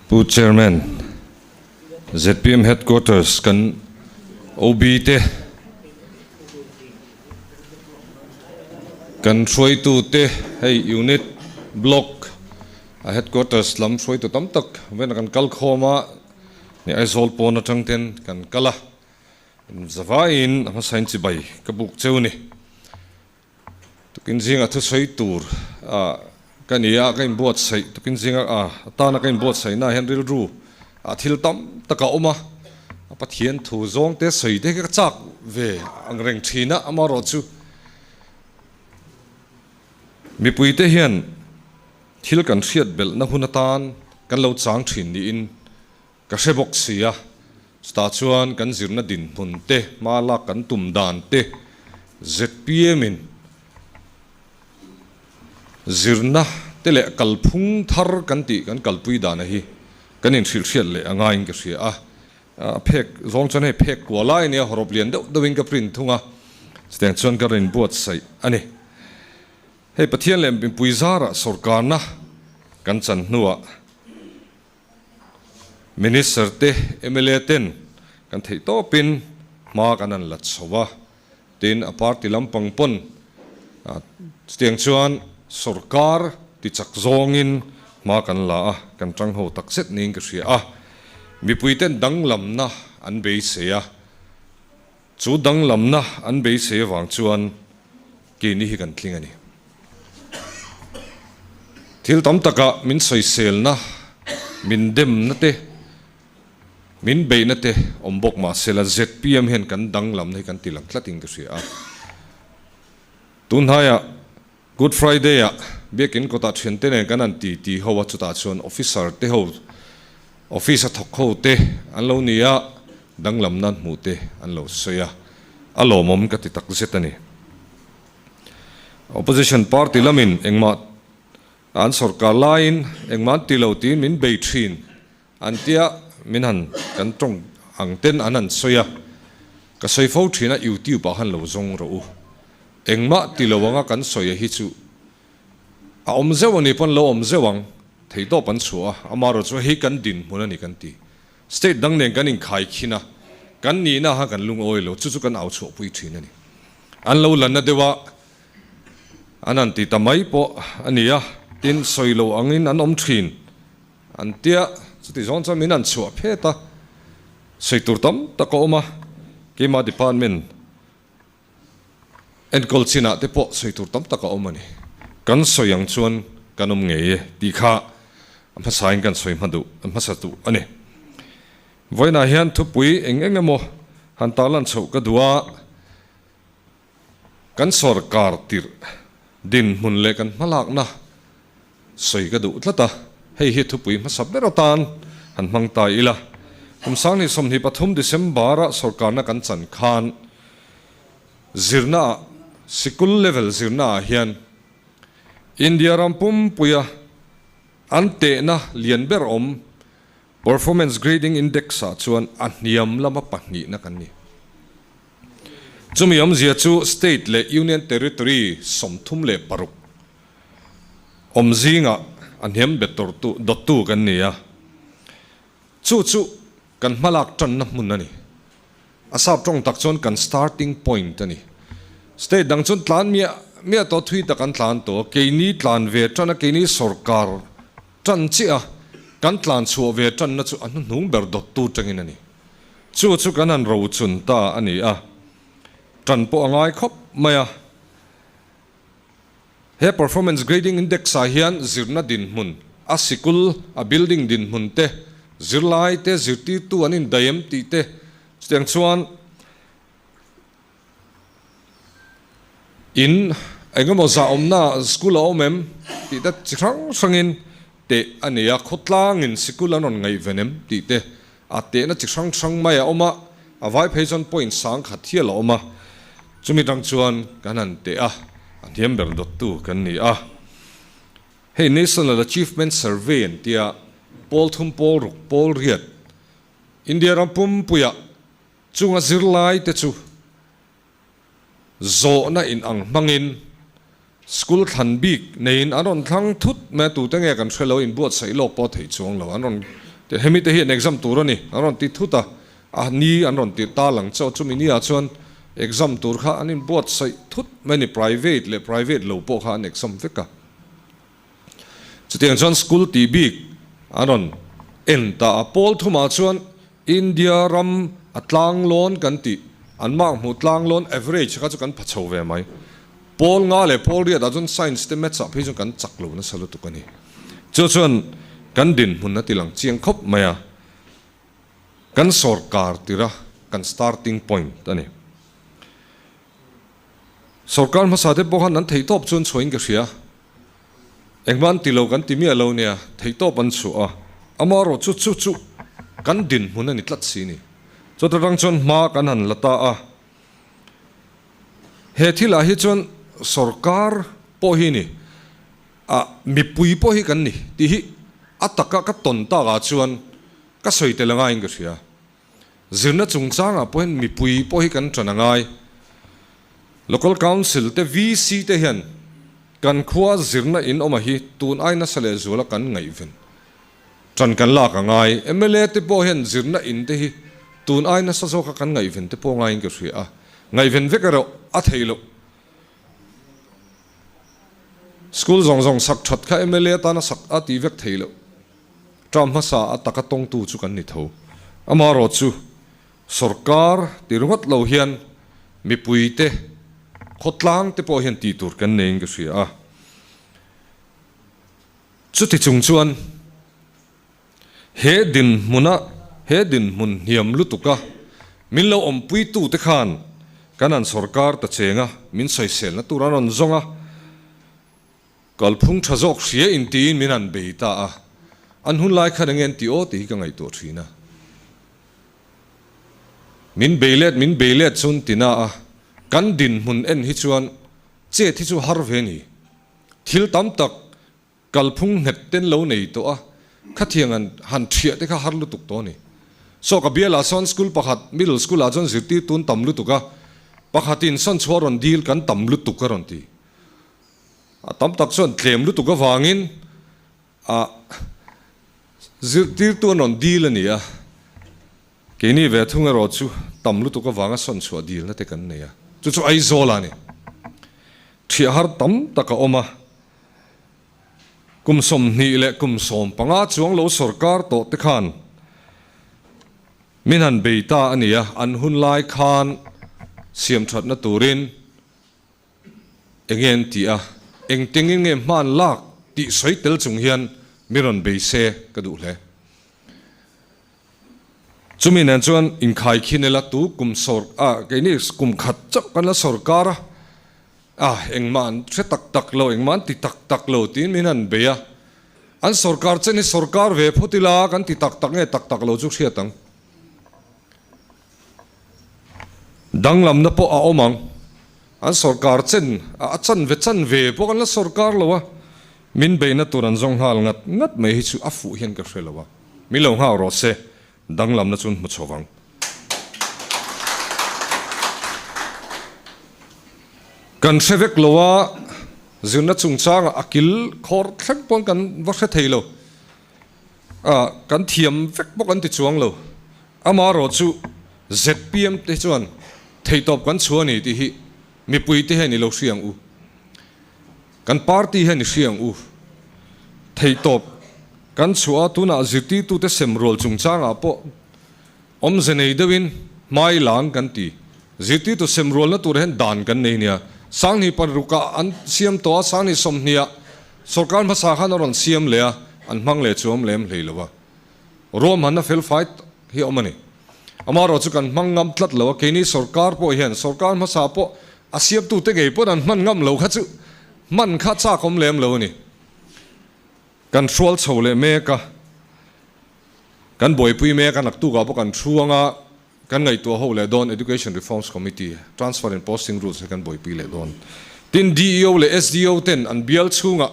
Pu Chairman, zpm Headquarters kan OB te, kan hruaitu te, hei Unit, Block a Headquarters lam hruaitu tam tak vena kan kal khawm a, ni Aizawl pawn atang ten kan kal a, zavaiin a hmasain chibai ka buk cheu ni. Tukin zinga thusawi tur ka ni a, ka inbuatsaih tukin zinga atana ka inbuatsaihna ah hian rilru ah thil tam tak a awm a, a Pathian thu zawng te sawi te hi ka chak ve ang reng thin a, amaherawhchu mipui te hian thil kan hriat belhna hun atan kan lo chang thin niin ka hre bawk si a, chutah chuan kan zirna dinhmun te, hma lak kan tum dan te zpm in zirna te leh kalphung thar kan tih kan kalpui dana hi kan inhrilhhriat leh a ngaiin ka hria a, a phek zawng chuan hei phek kua lai a nia, hawrawp lian deuh deuhin ka print thung a, chutiang chuan ka rawn inbuatsaih a ni. Hei Pathian leh mipui zarah sawrkarna kan chan hnuah Minister te, mla ten kan theih tawpin hma kan han la chho a, tin a party lampang pawn chutiang chuan sorkar ti chak zawngin hma kan la a, kan tang ho tak zet niin ka hria a. Mipui ten danglamna an beisei a, chu danglamna an beisei avang chuan keini hi kan tling a ni. Thil tam takah min sawiselna, min demna te, min beihna te awm bawk mah sela zpm hian kan danglamna hi kan ti lang tlatin ka hria a. Tunhnaiah Good Friday-ah biakin kawtah thiante nen kan han ti ti ho a, chutah chuan officer te ho, office a thawk ho te an lo ni a, danglamna an hmuh te an lo sawi a, a lawmawm ka ti tak zet a ni. Opposition party lamin engmah an sorkar laiin engmah an ti lo tiin min bei thin an tia min han kan tawng ang ten an han sawi a, ka sawi fo thin a youtube ah han lo zawng rawh u, engmah ti lo anga kan sawi a hi chu a awm zeuh a ni pawn lo awm zeuh ang, theihtawp an chhuah a, amaherawhchu chu hei kan dinhmun a ni kan ti. State dang nen kan inkhaikhin a, kan nihna kha kan lungawi lo, chu chu kan au chhuahpui thin a ni. An lo lanna deuh a, an han ti ta mai pawh a ni a, tin sawi lo angin an awm thin an tia, chuti zawng chuan min han chhuah phet a, sawi tur tam tak a awm a, keimah department enkawl chinah te pawh sawi tur tam tak a awm a ni. Kan sawi ang chuan kan awm ngei e tih kha a hmasain kan sawi hma duh, a hmasa duh a ni. Vawiinah hian thupui eng eng emaw han tarlan chhoh ka duh a, kan sawrkar tirh dinhmun leh kan hmalakna sawi ka duh tlat a, hei hi thupui hmasa ber atan han hmang ta ila. Kum 2023 December-a sawrkarna kan chan khan zirnaah, sikul level zirnaah hian India ram pumpuia an tehna lian ber awm Performance Grading Index-ah chuan a hniam lama pahnihna kan ni. Chumi awmzia chu State leh Union Territory 36 awm zingah a hniam bet tur dawttu kan ni a, chu chu kan hmalak tanna hmun a ni. A sap tawng tak chuan kan starting point a ni. State dang chuan tlan miah miah tawh thui tak an tlan tawh a, keini tlan ve tan a, keini sorkar tan chiah a, kan tlan chhuah ve tanna chu a hnuhnung ber dawttu tangin a ni. Chu chu kan han rochun ta a ni a, tan pawh a ngai khawp mai a. He Performance Grading Index ah hian zirna dinhmun, a sikul, a building dinhmun te, zirlai te, zirtirtu an indaih em tih te, chutiang chuan in engemaw zah awmna school a awm em tih te chi hrang hrangin teh a nei a, khawtlangin sikul an rawn ngaihven em tih te a tehna chi hrang hrang mai a awm a, a vai phei chuan point sang khat hial a awm a, chumi tang chuan kan han teh a, a hniam ber dawttu kan ni a. Hei National Achievement Survey an tia, pawl thum pawl ruk pawl riat India ram pumpuiah chunga zirlai te chu Zawhna in ang hmangin school thlan bik neiin an rawn thlang thut mai a, tute nge kan hre lo, inbuatsaih lawk pawh theih chuang lo, an rawn Hemi te hi an exam tur a ni, an rawn ti thut a, a ni an rawn ti ta lang chauh. Chumi ni ah chuan exam tur kha an inbuatsaih thut mai a ni, private leh private lo pawh kha an exam vek a. Chutiang chuan school tih bik an rawn en ta a, pawl thumah chuan India ram a tlanglawn kan tih, an mark hmuh tlanglawn average kha chu kan pha chho ve mai. Pawl nga leh pawl riatah chuan science te maths ah phei chuan kan chak lo nasa lutuk a ni. Chu chuan kan dinhmun a ti lang chiang khawp mai a, kan sawrkar tira kan starting point a ni. Sawrkar hmasa te pawh khan an theihtawp chuan chhuahin ka hria. Engmah an ti lo kan ti miah lo nia, theihtawp an chhuah a, amaherawh chu chu chu kan dinhmun a ni tlat si ni. Chawt atang chuan hma kan han la ta a, he thilah hi chuan sawrkar pawh hi ni, ah mipui pawh hi kan ni tih hi a taka ka tawn takah chuan ka sawi tel a ngaiin ka hria. Zirna chungchangah pawhin mipui pawh hi kan ṭan a ngai. Local Council te VC te hian kan khua zirna in awm a hi tun ai nasa leh zuala kan ngaihven ṭan kan lak a ngai. Mla te pawh hian zirna in te hi tun ai nasa zawka kan ngaihven te pawh ngaiin ka hria a, ngaihven vek erawh a theih loh. School zawng zawng sak ṭhat kha mla atana sak a tih vek theih loh. Term hmasa a taka tawngtu chu kan ni tho. Amaherawh chu sorkar ti ringawt lo hian mipuite, khawtlang te pawh hian tih tur kan neiin ka hria a. Chuti chung chuan he dinhmuna, he dinhmun hniam lutuka min lo awmpuitute khan kan han sorkar ta cheng a, min sawiselna tur an rawn zawng a. Kalphung tha zawk hria in tiin min han bei ta a, an hun lai khan enge an ti aw tih hi ka ngaihtuah thin a. Min bei let min bei let chuan ti na a, kan dinhmun en hi chuan chet hi chu har ve ni. Thil tam tak kalphung nghet ten lo nei tawh a, khatiang an han thiah te kha har lutuk tawh a ni. Saw ka bialah sawn school pakhat middle school ah chuan zirtirtu an tam lutuk a, pakhatin sawn chhuah rawn dil kan tam lutuk a rawn ti. A tam tak chuan tlem lutuk avangin a zirtirtu an rawn dil a ni a, keini ve thung erawh chu tam lutuk avanga sawn chhuah dilna te kan nei a, chu chu Aizawl a ni. Thiah har tam tak a awm a, kum 20 leh kum 15 chuang lo sawrkar tawh te khan min han bei ta a ni a, an hun lai khan siamthatna turin Enge an tih a, engtengin nge hman lak tih sawi tel chung hian mi rawn bei se ka duh hle. Chumi nen chuan inkhai khin ila tu kum sawr a keini kum khat chauh kan la sawrkar a, a engmah an hre tak tak lo, engmah an ti tak tak lo tiin min han bei a, an sawrkar chen hi sawrkar ve phawt ila kan ti tak tak nge tak tak lo chu hriat ang. Danglamna pawh a awm ang. An sawrkar chen a chan ve chan ve pawh kan la sawrkar lo a, min beihna tur an zawng nghal ngat ngat mai hi chu a fuh hian ka hre lo a, min lo nghak rawh se, danglamna chu an hmu chho vang. Kan hre vek lo a, zirna chungchangah a kil khawr thleng pawn kan va hre thei lo. A, kan thiam vek bawk an ti chuang lo. Amaherawh chu zpm te chuan theihtawp kan chhuah a ni tih hi mipui te hian i lo hria ang u. Kan party hian i hria ang u. Theihtawp kan chhuah a, tunah zirtirtute sem rual chungchangah pawh awmze nei deuhin hmai lang kan ti. Zirtirtu sem rualna tur hian dan kan nei nia. Sanghnih parukah an siam tawh a, sanghnih sawmhniah Sorkar hmasa khan a rawn siam leh a, an hmang leh chu awm lem hlei lo a. Ruahmanna fel fai hi a awm a ni. Amaherawh chu kan hmang ngam tlat lo a, keini sorkar pawh hian sorkar hmasa pawh a siamtute ngei pawn an hman ngam lo kha chu hman kha chak awm lem lo a ni. Kan hrual chho leh mek a, kan buaipui mek a, naktukah pawh kan thu ang a, Kan ngaihtuah ho leh dawn Education Reforms Committee, Transfer and Posting Rules hi kan buaipui leh dawn. Tin, DEO leh SDO ten an bial chhungah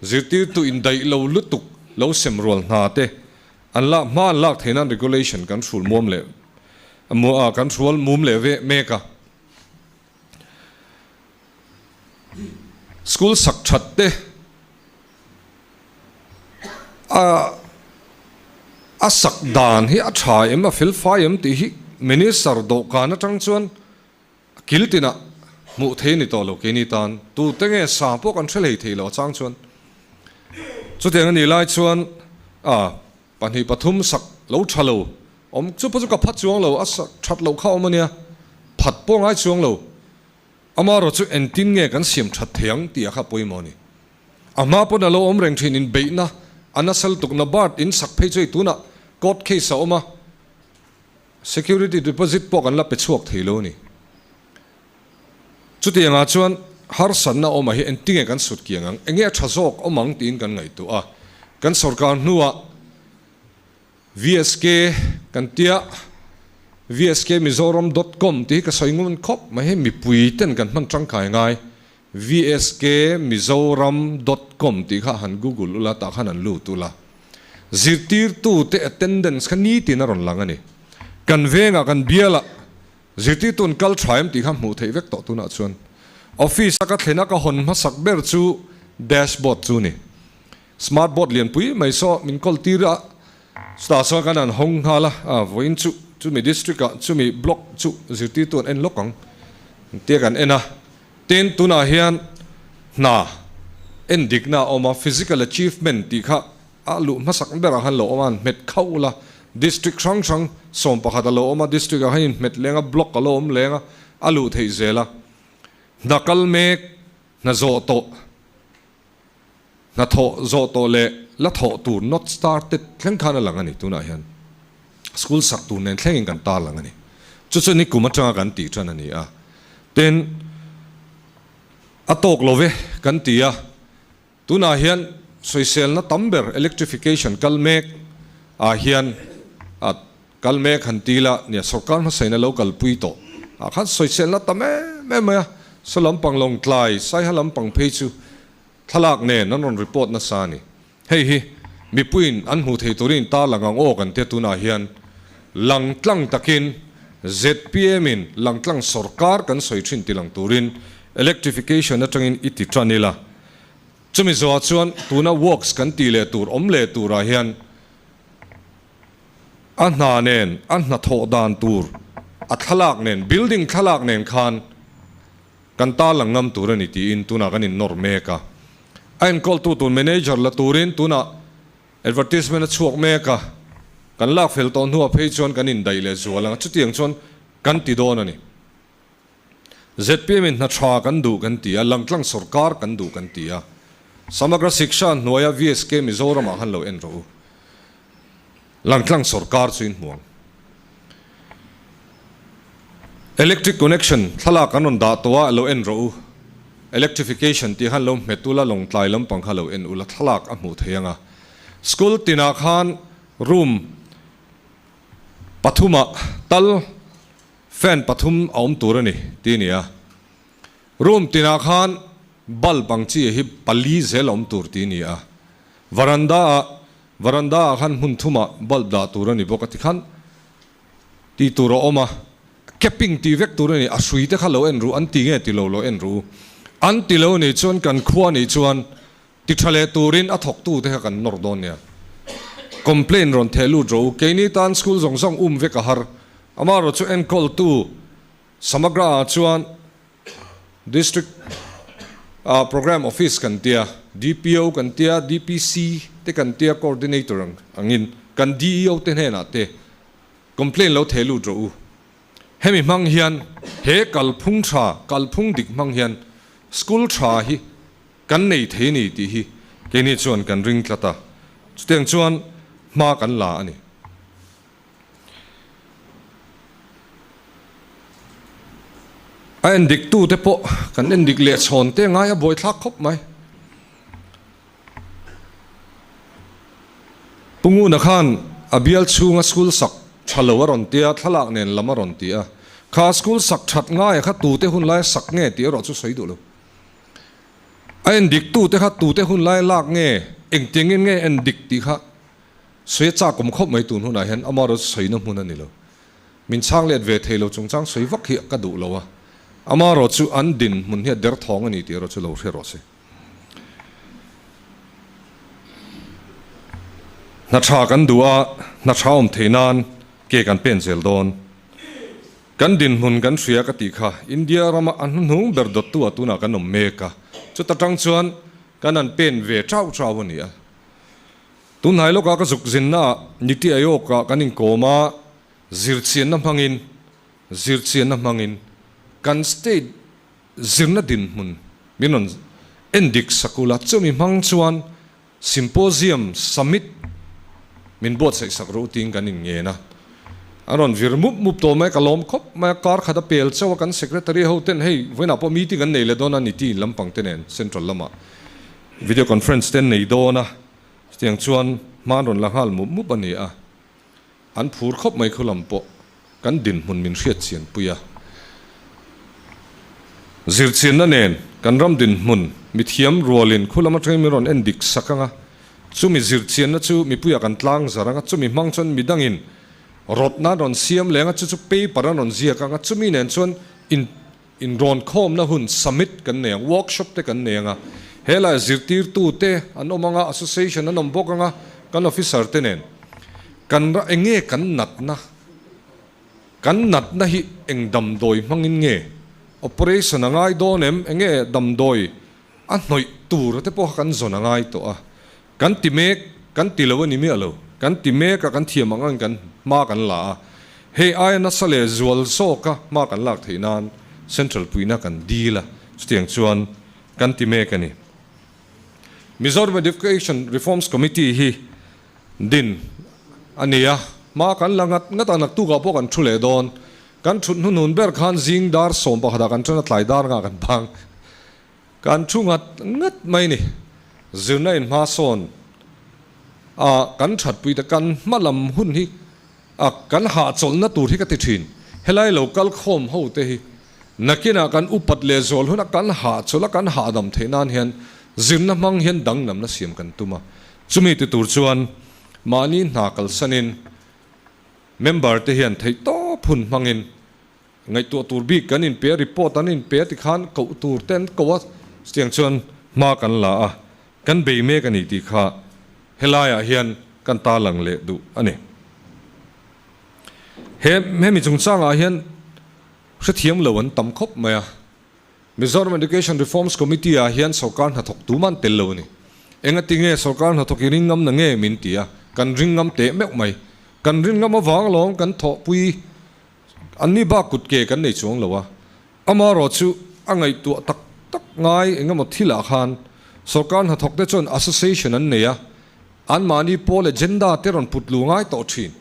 zirtirtu indaih lo lutuk lo sem rual hna te an lak hma an lak theih nan regulation kan hrul muam leh kan hrual mum leh ve mek a. School sak that te a. A sak dan hi a tha em, a fel fai em tih hi Minister dawhkan atang chuan kil tinah hmuh thei a ni tawh lo keini tan. Tute nge sa pawh kan hre hlei thei lo a chang chuan. Chutiang a nih lai chuan a pahnih pathum sak lo tha lo awm chu pawh chu ka phat chuang lo, a sak that loh kha awm a nia, phat pawh ngai chuang lo. Amaherawh chu engtin nge kan siam that thei ang tih a kha pawimawh a ni. A hma pawn a lo awm reng thin inbeihna a nasa lutuk NABARD in sak phei chu hei tunah court case a awm a, security deposit pawh kan la pe chhuak thei lo a ni. Chutiang ah chuan harsatna awm ah hi engtinge kan sut kiang ang, enge a tha zawk awm ang tiin kan ngaihtuah a, kan sorkar hnuah VSK kan tia vskmizoram dot com tih hi ka sawi ngun khawp mai hei mipui ten kan hman tangkai ngai vskmizoram dot com tih kha han google ula tah khan an lut ula zirtirtu te attendance kha nitin a rawn lang a ni kan vengah kan bialah zirtirtu an kal tha em tih kha hmuh theih vek tawh tunah chuan office a ka thlen a ka hawn hmasak ber chu dashboard chu ni. Smart board lianpui mai saw min kawl tir a, chutah chuan kan han hawng nghal a, a vawiin chu chumi district ah chumi block chu zirtirtu an en lawk ang tia kan en a, tin tunah hian hna en dikna a awm a, physical achievement tih kha a luh hmasak berah khan lo awm a, an hmet khauh ula, district hrang hrang 11 a lo awm a, district ah khan inhmet leng a, block a lo awm leng a, a luh theih zel a, hna kal mek, hna zawh tawh. Hnathawh zawh tawh leh la thawh tur not started thleng khan a lang a ni. Tunah hian school sak tur nen thlengin kan tar lang a ni. Chu chu ni kum atanga kan tih tan a ni a. Tin, a tawk lo ve kan ti a. Tunah hian sawiselna tam ber electrification kal mek ah hian a kal mek han ti la nia sorkar hmasain a lo kalpui tawh ah khan sawiselna tam em em mai a. Saw lampang Lawngtlai, Saiha lampang phei chu Thlalak nen an rawn report nasa a ni. Hei hi mipuiin an hmuh thei turin tarlang ang aw kan tia tunah hian langtlang takin zpm in langtlang sorkar kan sawi thin ti lang turin electrification atangin i ti tan ila. Chumi zawhah chuan tuna works kan tih leh tur awm leh turah hian a hna nen a hnathawh dan tur a thlalak nen building thlalak nen khan Kan tarlang ngam tur a ni tiin tunah kan innawr mek a. A enkawltu tur manager la turin tunah advertisement a chhuak mek a. Kan lak fel tawh hnuah phei chuan kan indaih leh zual ang a, chutiang chuan kan ti dawn a ni. Zpm in hna tha kan duh kan ti a, langtlang sawrkar kan duh kan ti a. Samagra Shiksha hnuaia VSK Mizoramah khan lo en rawh u. Langtlang sawrkar chu in hmu ang. Electric connection thlalak an rawn dah tawh a, lo en rawh u. Electrification tih khan lo hmet ula, Lawngtlai lampang kha lo en ula, thlalak a hmuh thei ang a. School tinah khan room pathumah tal fan pathum a awm tur a ni tih a ni a. Room tinah khan bulb ang chi hi pali zel a awm tur tih a ni a. Varanda ah Varanda ah khan hmun thumah bulb dah tur a ni bawk a tikhan tih tur a awm a, capping tih vek tur a ni, a hrui te kha lo en ru, an ti nge ti lo lo en ru, an ti lo nih chuan kan khua nih chuan ti tha leh turin a thawk tu te kha kan nawr dawn nia. Complaint rawn theh lut rawh u, keini tan school zawng zawng um vek a har, amaherawh chu enkawl tu Samagra ah chuan District ah Programme Office kan tia, DPO kan tia, DPC te kan tia, Coordinator ang angin kan DEO te hnenah te complaint lo theh lut rawh u. Hemi hmang hian he kalphung tha, kalphung dik hmang hian school tha hi kan nei thei a ni tih hi keini chuan kan ring tlat a, chutiang chuan hma kan la a ni. A endik tute pawh kan endik leh chhawn te ngai a buaithlak khawp mai. Pu Nguna khan a bial chhunga school sak tha lo a rawn ti a, thlalak nen lam a rawn ti a. Kha school sak that ngaia kha tute hun laia sak nge tih erawh chu sawi duh lo. A endik tute kha tute hun laia lak nge, engtiangin nge endik tih kha Sawi a chak awm khawp mai tun hunah hian amaherawh chu sawina hmun a ni lo. Min chhang let ve thei lo chungchang sawi vak hi ka duh lo a, amaherawh chu an dinhmun hi a derthawng a ni tih erawh chu lo hre rawh se. Hna tha kan duh a, hna tha awm theih nan ke kan pen zel dawn. Kan dinhmun kan hria ka tih kha India rama a hnuhnung ber dawttu ah tunah kan awm mek a, chuta tang chuan kan han pen ve chau chau a ni a. Tunhnai lawkah ka zuk zinna ah Niti Aayog ah kan inkawm a, zirchianna hmangin zirchianna hmangin kan state zirna dinhmun min rawn endik sak ula, chumi hmang chuan Symposium Summit min buatsaih sak ru tiin kan inngen a, a rawn vir mup mup tawh mai, ka lawm khawp mai a, kar khat a pel chauh a, kan Secretary ho ten hei vawiinah pawh meeting an nei leh dawn a ni tiin lampang te nen Central lamah Video Conference te an nei dawn a, chutiang chuan hma an rawn la nghal mup mup a ni a. An phur khawp mai khu lam pawh kan dinhmun min hriat chian pui a. Zirchianna nen kan ram dinhmun mithiam rualin khu lam atangin min rawn en dik sak ang a, chumi zirchianna chu mipuiah kan tlang zar ang a, chumi hmang chuan midangin rawtna an rawn siam leng a, chu chu paper an rawn ziak ang a, chumi nen chuan in inrawn khawmna hun summit kan nei ang, workshop te kan nei ang a, helaiah zirtirtute an awm ang a, association an awm bawk ang a, kan officer te nen kan ra eng nge kan natna, kan natna hi eng damdawi hmangin nge operation a ngai dawn em, eng nge damdawi a hnawih tur te pawh kha kan zawn a ngai tawh a, Kan ti mek, kan ti lo a ni miah lo. Kan ti mek a, kan thiam ang ang kan hma kan la a. Hei aia nasa leh zual zawka hma kan lak theih nan Central puihna kan dil a, chutiang chuan kan ti mek a ni. Mizoram Education Reforms Committee hi din a ni a, hma kan la ngat ngat a, naktukah pawh kan thu leh dawn. Kan thut hnuhnun ber khan zing dar 11 ah kan tan a, tlai dar ngah kan bang. Kan thu ngat ngat mai ni. Zirna in hma sawn a kan thatpui te kan hma lam hun hi a kan hahchawlhna tur hi ka ti thin. Helai lo kal khawm ho te hi nakinah kan upat leh zual huna kan hahchawlh a kan hahdam theih nan hian zirna hmang hian danglamna siam kan tum a. Chumi ti tur chuan mahni hna kalsanin member te hian theihtawp hun hmangin Ngaihtuah tur bik kan inpe a, report an inpe a tikhan koh tur te an ko a, chutiang chuan hma kan la a, kan bei mek a ni tih kha helaiah hian kan tarlang leh duh a ni. He hemi chungchangah hian hrethiam lo an tam khawp mai a, Mizoram Education Reforms Committee ah hian sorkar hnathawk tum an tel lo a ni. Engati nge sorkar hnathawk i ring ngam na nge min ti a, kan ring ngam teh meuh mai. Kan rin ngam avang alawm kan thawhpui Anni bak kut ke kan nei chuang lo a, amarawh chu a ngaihtuah tak tak ngai engemaw thilah khan sawrkar hnathawk te chuan association an nei a, anmahni pawl agenda te rawn put lu ngai tawh thin.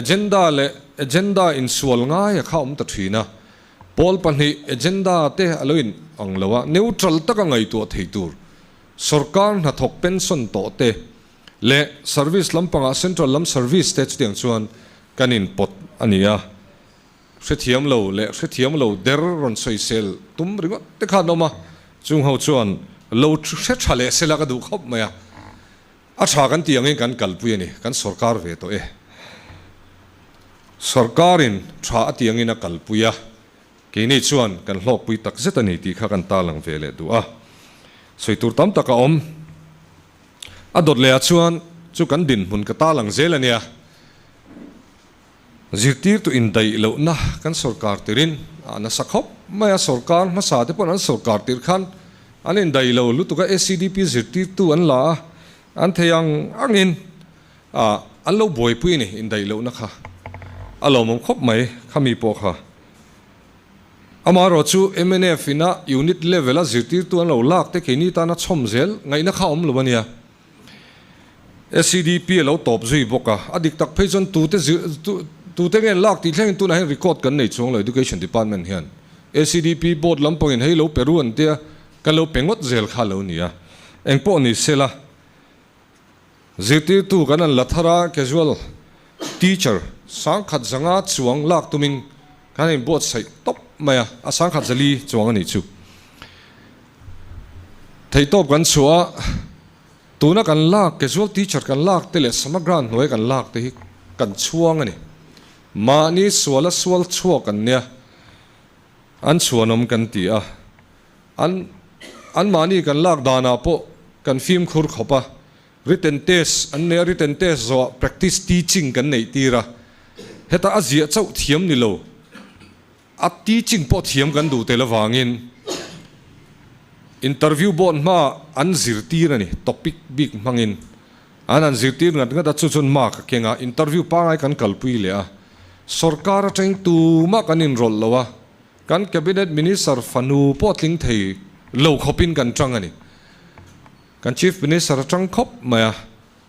Agenda leh agenda insual ngai a kha awm ta thin a, pawl pahnih agenda te a lo in ang lo a, neutral taka ngaihtuah thei tur sawrkar hnathawk pension tawh te leh service lampangah central lam service te chutiang chuan kan inpawt a ni a, hrethiam lo leh hrethiam lo der rawn sawisel tum ringawt te khan awm a, chung ho chuan lo hre tha leh sela ka duh khawp mai a, a tha kan tih angin kan kalpui a ni, kan sawrkar ve tawh e. Sawrkarin tha a tih angin a kalpui a, keini chuan kan hlawkpui tak zet a ni tih kha kan tarlang ve leh duh a, sawi tur tam tak a awm. A dawt leh ah chuan chu kan dinhmun ka tarlang zel a nia. Zirtirtu indaih lohna kan sawrkar tirin a nasa khawp mai a, sawrkar hmasa te pawhin an sawrkar tir khan an indaih lo lutuk a, SEDP zirtirtu an la a, an thei ang angin an lo buaipui a ni indaih lohna kha a lawmawm khawp mai khami pawh kha. Amaherawh chu mnf ina unit level a zirtirtu an lo lak te keini tana chhawm zel ngaihna kha awm lo a nia. SEDP a lo tawp zui bawk a, a dik tak phei chuan tute zir tute nge an lak tih thlengin tunah hian record kan nei chuang lo Education Department hian. SEDP board lampangin hei lo pe ru an tia kan lo pe ngawt zel kha lo nia. Engpawh ni sela zirtirtu kan an la thar a, casual teacher sangkhat zanga chuang lak tumin kan inbuatsaih tawp mai a, a sangkhat zali chuang a nih chu. Theihtawp kan chhuah a, tuna kan lak casual teacher kan lak te leh samagra hnuai kan lak te hi kan chhuang a ni. Mahni suala sual chhuak an nia, an chhuanawm kan ti a, an anmahni kan lak danah pawh kan fimkhur khawp a. Written test an nei a, written test zawhah practice teaching kan neih tir a, heta a ziah chauh thiam ni lo, a teaching pawh thiam kan duh tel avangin interview board hmaah an zirtir a ni, topic bik hmangin an han zirtir ngat ngat a, chu chuan mark a keng a, interview pangai kan kalpui leh a, sorkar atangin tumah kan inrawlh lo a, kan cabinet minister fanu pawh tling thei lo khawpin kan tang a ni. Kan Chief Minister a tang khawp mai a,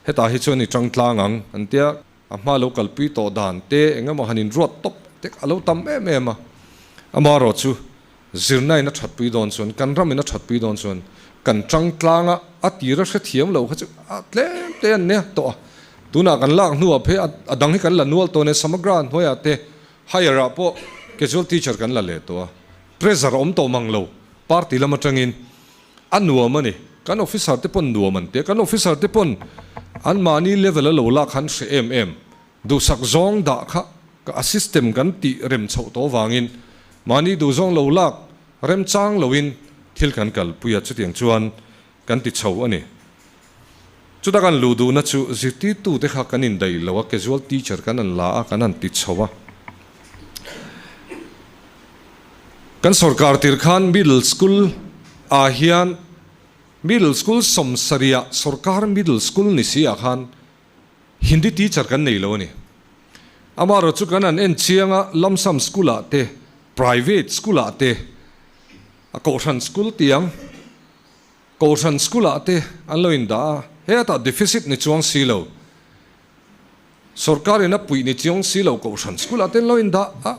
hetah hi chuan i tang tlang ang an tia, a hma lo kalpui tawh dan te eng emaw han inruat tawp te a lo tam em em a. Amaherawh chu zirna in a thatpui dawn chuan, kan ram in a thatpui dawn chuan kan tang tlang a, a tir a hrethiam lo kha chu a tlem te an nia tawh a. Tunah kan lak hnuah phei a dang hi kan la nual tawh nia, Samagra hnuaiah te higher ah pawh casual teacher kan la leh tawh a, pressure a awm tawh mang lo party lam atangin. A nuam a ni. Kan officer te pawn nuam an ti a, kan officer te pawn anmahni level a lo lak khan hre em em. Duhsak zawng dah kha ka a system kan tih rem chhoh tawh avangin mahni duhzawng lo lak remchang loin thil kan kalpui a, chutiang chuan kan ti chho a ni. Chuta kan luh duhna chu zirtirtute kha kan indaih lo a, casual teacher kan han la a, kan han ti chho a. Kan sorkar tir khan middle school ah hian middle school sawmsarih ah sorkar middle school ni si ah khan Hindi teacher kan nei lo a ni. Amaherawh chu kan han en chiang a lump sum school ah te private school ah te a kohhran school tiang kohhran school ah te an lo indah a, hetah deficit ni chuang si lo. Sorkar in a puih ni chiang si lo kohhran school ah te an lo indah a.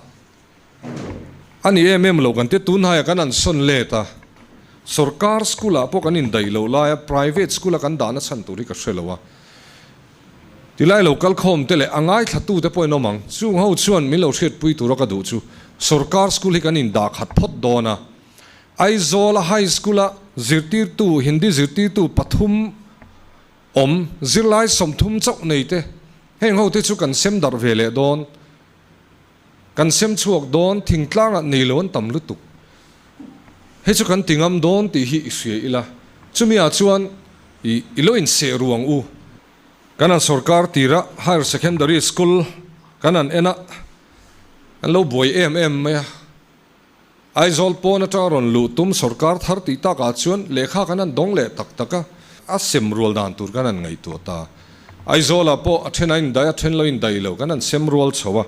A ni em em lo kan tia tunhaiah kan an sawn let a, sorkar school ah pawh kan indaih loh laia private school a kan dahna chhan tur hi ka hre lo a. Tilai lo kal khawm te leh a ngaithla te pawh in awm ang, chung ho chuan min lo hriatpui tura ka duh chu sorkar school hi kan indah khat phawt dawn a. Aizawl a high school a zirtirtu Hindi zirtirtu pathum awm zirlai 30 chauh nei te heng ho te chu kan sem darh ve leh dawn. Kan sem chhuak dawn, thingtlangah nei lo an tam lutuk. Hei chu kan ti ngam dawn tih hi i hria ila, chumi ah chuan i i lo inseh ru ang u. Kan han sorkar tira Higher Secondary School kan han en a, an lo buai em em mai a. Aizawl pawn atanga rawn luh tum sorkar thar tih takah chuan lehkha kan han dawng leh tak tak a, a sem rual dan tur kan han ngaihtuah ta. Aizawlah pawh a then a indaih a then lo indaih lo kan han sem rual chho a,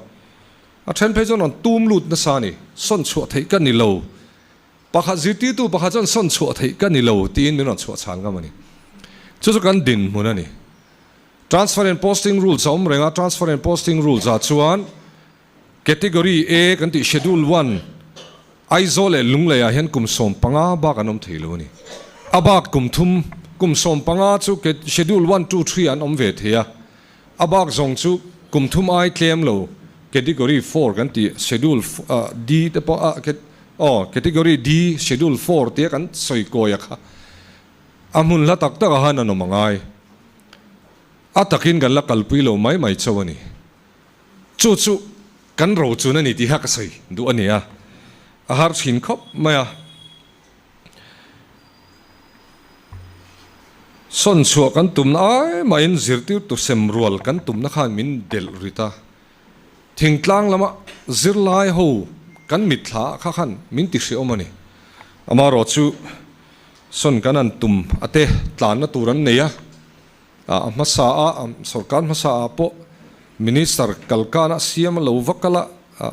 a then phei chuan rawn tum lut nasa a ni, sawn chhuah theih ka ni lo, pakhat zirtirtu pakhat chuan sawn chhuah theih ka ni lo tiin min rawn chhuah chhan ngam a ni. Chu chu kan dinhmun a ni. Transfer and posting rules a awm reng a, transfer and posting rules ah chuan Category A kan tih Schedule One, Aizawl leh Lunglei ah hian kum 15 bak an awm thei lo a ni. A bak kum thum, kum 15 chu Schedule One, Two, Three ah an awm ve thei a. A bak zawng chu kum thum ai tlem lo Category Four kan tih Schedule D te pawh a aw Category D Schedule Four tia kan sawi kawi a kha a hmun hla tak tak ah han an awm a ngai. A takin kan la kalpui lo mai mai chauh a ni. Chu chu kan ro chun a ni tih kha ka sawi duh a ni a, a har thin khawp mai a. Sawn chhuah kan tumna ai mahin zirtirtu sem rual kan tumna khan min delh rit a, thingtlang lama zirlai ho kan mitthla ah kha khan min ti hreawm a ni. Amaherawh chu sawn kan han tum a te tlanna tur an nei a. A hmasa a, sorkar hmasa ah pawh Minister kalkana siam a lo va kal a,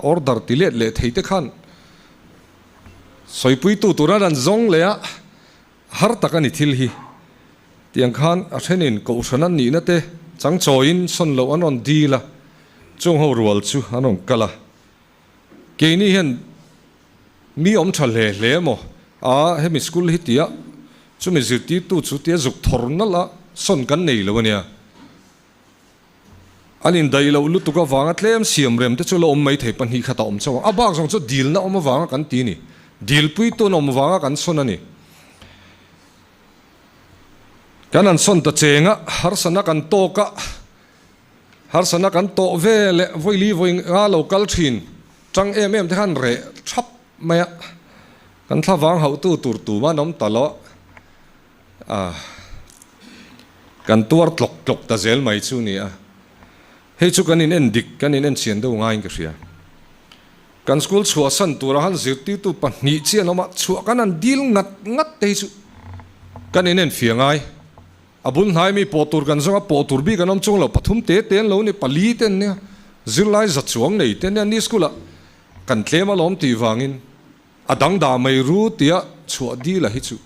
order ti let leh thei te khan sawipuitu tura an zawng leh a, har tak a ni thil hi. Tiang khan a thenin kohhran an nihna te changchawiin sawn loh an rawn dil a, chung ho rual chu an rawn kal a. Keini hian Mi awm tha hle hle maw? A, hemi school hi tia chumi zirtirtu chu tia zuk thawr nalh a, sawn kan nei lo a nia. An indaih loh lutuk avanga tlem siam rem te chu la awm mai thei pahnih khat a awm chauh ang. A bak zawng chu dilna awm avanga kan ti a ni. Dilpuitu an awm avanga kan sawn a ni. Kan han sawn ta cheng a, harsana kan tawk a, harsana kan tawh ve leh vawi li vawi nga lo kal thin. Tang em em te khan reh thap mai a, kan thlavang hauhtu tur tum an awm ta lo a. Kan tuar tlawk tlawk ta zel mai chu ni a. Hei chu kan in en dik, kan in en chian deuh ngaiin ka hria. Kan school chhuahsan tura han zirtirtu pahnih chian awm a, chhuah kan han dil ngat ngat te hi chu kan in en fia ngai. A bul hnai mi pawh tur kan zawng a, pawh tur bik an awm chuang lo, pathum te te an lo ni, pali te an nia, zirlai za chuang nei te an nia, ni school ah kan tlem alawm tih vangin a dang dah mai ru tia chhuah dil a hi chu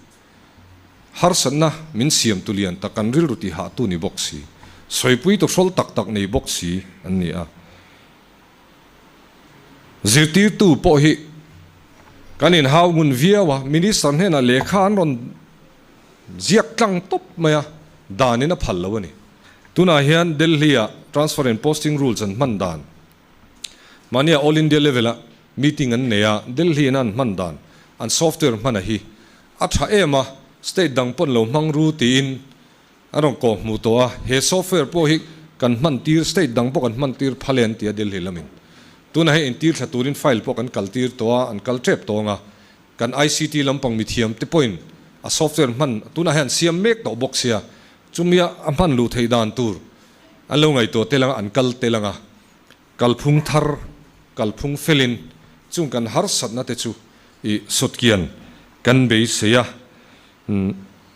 harsatna min siam tu lian tak kan rilru ti hah tu ni bawk si, sawipui tu hrawl tak tak nei bawk si an ni a. Zirtirtu pawh hi kan inhau ngun viau a, Minister hnenah lehkha an rawn ziak tlang tawp mai a, danin a phal lo a ni. Tunah hian Delhi-ah Transfer and Posting Rules an hman dan, mahnia All India level-a meeting an nei a, Delhi-in an hman dan, an software hmana hi a tha em a, state dang pawn lo hmang ru tiin A rawn kawh hmuh tawh a, he software pawh hi kan hman tir, state dang pawh kan hman tir phal e an ti a Delhi lamin. Tunah hei intir thla turin file pawh kan kal tir tawh a, an kal tep tawng a, kan ICT lampang mithiam te pawhin a software hman tunah hian an siam mek tawh bawk sia, chumia a hman luh theih dan tur an lo ngaihtuah tel anga an kal tel anga kalphung thar, kalphung felin chung kan harsatna te chu i sawtkian kan beisei a.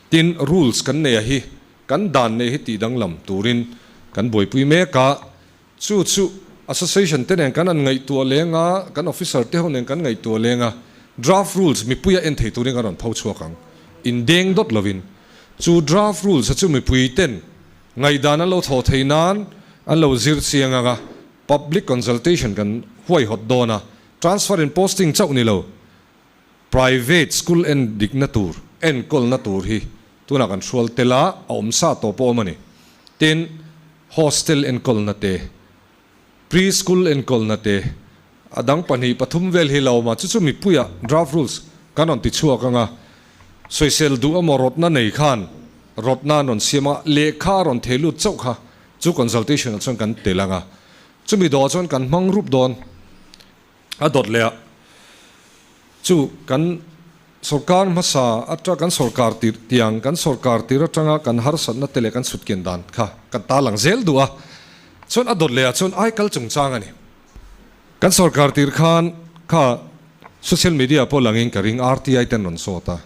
Tin, rules kan nei a hi, kan dan nei hi tih danglam turin kan buaipui mek a, chu chu association te nen kan han ngaihtuah leng a, kan officer te ho nen kan ngaihtuah leng a, draft rules mipuia en thei turin kan rawn pho chhuak ang, indeng dawt lovin. Chu draft rules a chu mipui ten ngaihdan an lo thawh theih nan an lo zir chiang ang a, public consultation kan huaihawt dawn a, transfer and posting chauh ni lo. Private school en dikna tur, enkawlna tur hi tunah kan hrual tel a, a awm sa tawh pawh awm a ni. Tin, hostel enkawlna te, pre school enkawlna te, a dang pahnih pathum vel hi la awm a, chu chu mipuiah draft rules kan rawn ti chhuak ang a, sawisel duh emaw rawtna nei khan rawtna an rawn siam a, lehkha a rawn thei lut chauh kha chu consultation ah chuan kan tel ang a, chumi dawhah chuan kan hmang rup dawn. A dawt leh a, chu kan sorkar hmasa atang kan sorkar tir tiang kan sorkar tir atanga kan harsatna te leh kan chhutkian dan kha kan ta lang zel duh a, chuan a dawt leh ah chuan ai kal chungchang a ni. Kan sorkar tir khan kha social media pawh langin ka ring RTI ten rawn sawt a,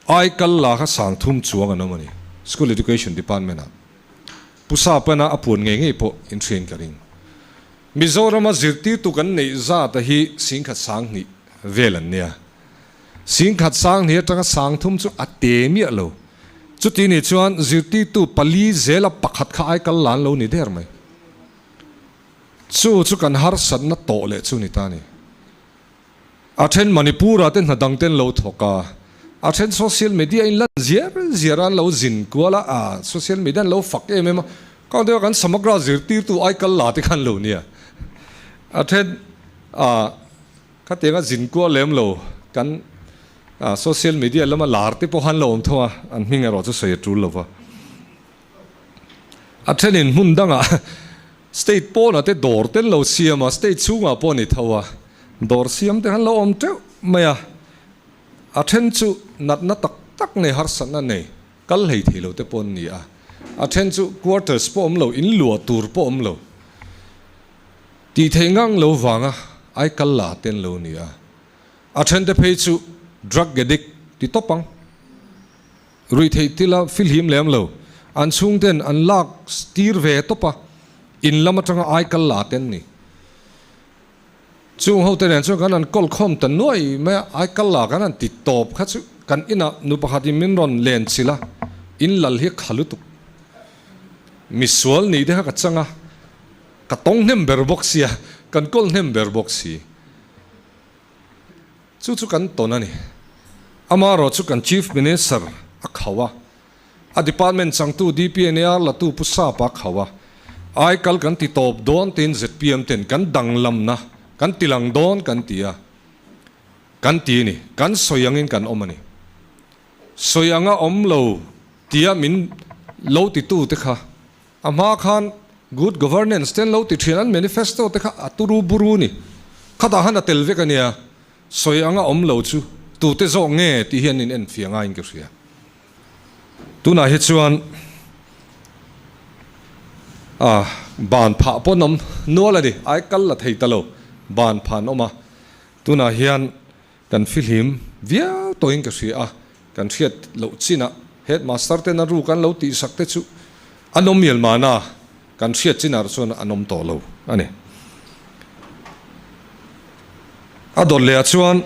ai kal la kha sang thum chuang an awm a ni School Education Department ah. Pu Sapana a puan ngei ngei pawh in hriain ka ring. Mizorama zirtirtu kan neih zat a hi singkhat sanghnih vel an nia. Singkhat sanghnih atanga sangthum chu a te miah lo. Chuti nih chuan zirtirtu pali zela pakhat kha ai kal lan lo ni der mai. Chu chu kan harsatna tawh leh chu ni ta ni. A then Manipur-ah te hna dang ten lo thawk a, a then social media in lan ziar ziar a an lo zin kual a, a social media an lo fak em em a, kang deuh a kan Samagra zirtirtu ai kal la te khan lo nia. A then a khatiang a zin kual lem lo kan social media lama lar te pawh khan lo awm tho a, an hming erawh chu sawi a tul lo va. A thenin hmun dangah State pawnah te dawr te an lo siam a, state chhungah pawh a ni tho a, dawr siam te khan lo awm teuh mai a, a then chu natna tak tak nei harsatna nei kal hlei thei lo te pawh an ni a, a then chu quarters pawh awm lo, in luah tur pawh awm lo, tih theih ngang lo vanga ai kal la te an lo ni a, a then te phei chu drug addict ti tawp ang. Ruihtheih tila filhim lem lo, an chhungten an lak tir ve tawp a, in lam atanga ai kal la te an ni. Chung hote nen chuan kan han kawl khawm ta nuai mai a, ai kal la kan han ti tawp kha chu kan inah nu pakhatin min rawn len chilh a, in lal hi a kha lutuk. Misual nih te kha ka chang a, ka tawng hnem ber bawk sia, kan kawl hnem ber bawk si. Chu chu kan tawn a ni. Amaherawh chu kan Chief Minister a khauh a, a department changtu DPNAR latu Pu Sapa a khauh a, aikal kan ti tawp dawn tiin zpm ten kan danglamna kan ti lang dawn kan ti a, kan ti a ni. Kan sawi angin kan awm a ni. Sawi anga awm lo tia min lo titu te kha A hma khan good governance te an lo ti thin, an manifesto te kha a turu buru ni. Khatah han a tel vek a nia, sawi anga awm lo chu tute zawk nge tih hian in enfiah ngaiin ka hria. Tunah hi chuan A ban phah pawh an awm nual a ni, ai kal la thei ta lo, ban phah an awm a. Tunah hian kan fihlim viau tawhin ka hria a, kan hriat loh chinah headmaster ten a ruk an lo tihsak te chu an awm mial mahna kan hriat chinah chuan an awm tawh lo a ni. A dawt leh ah chuan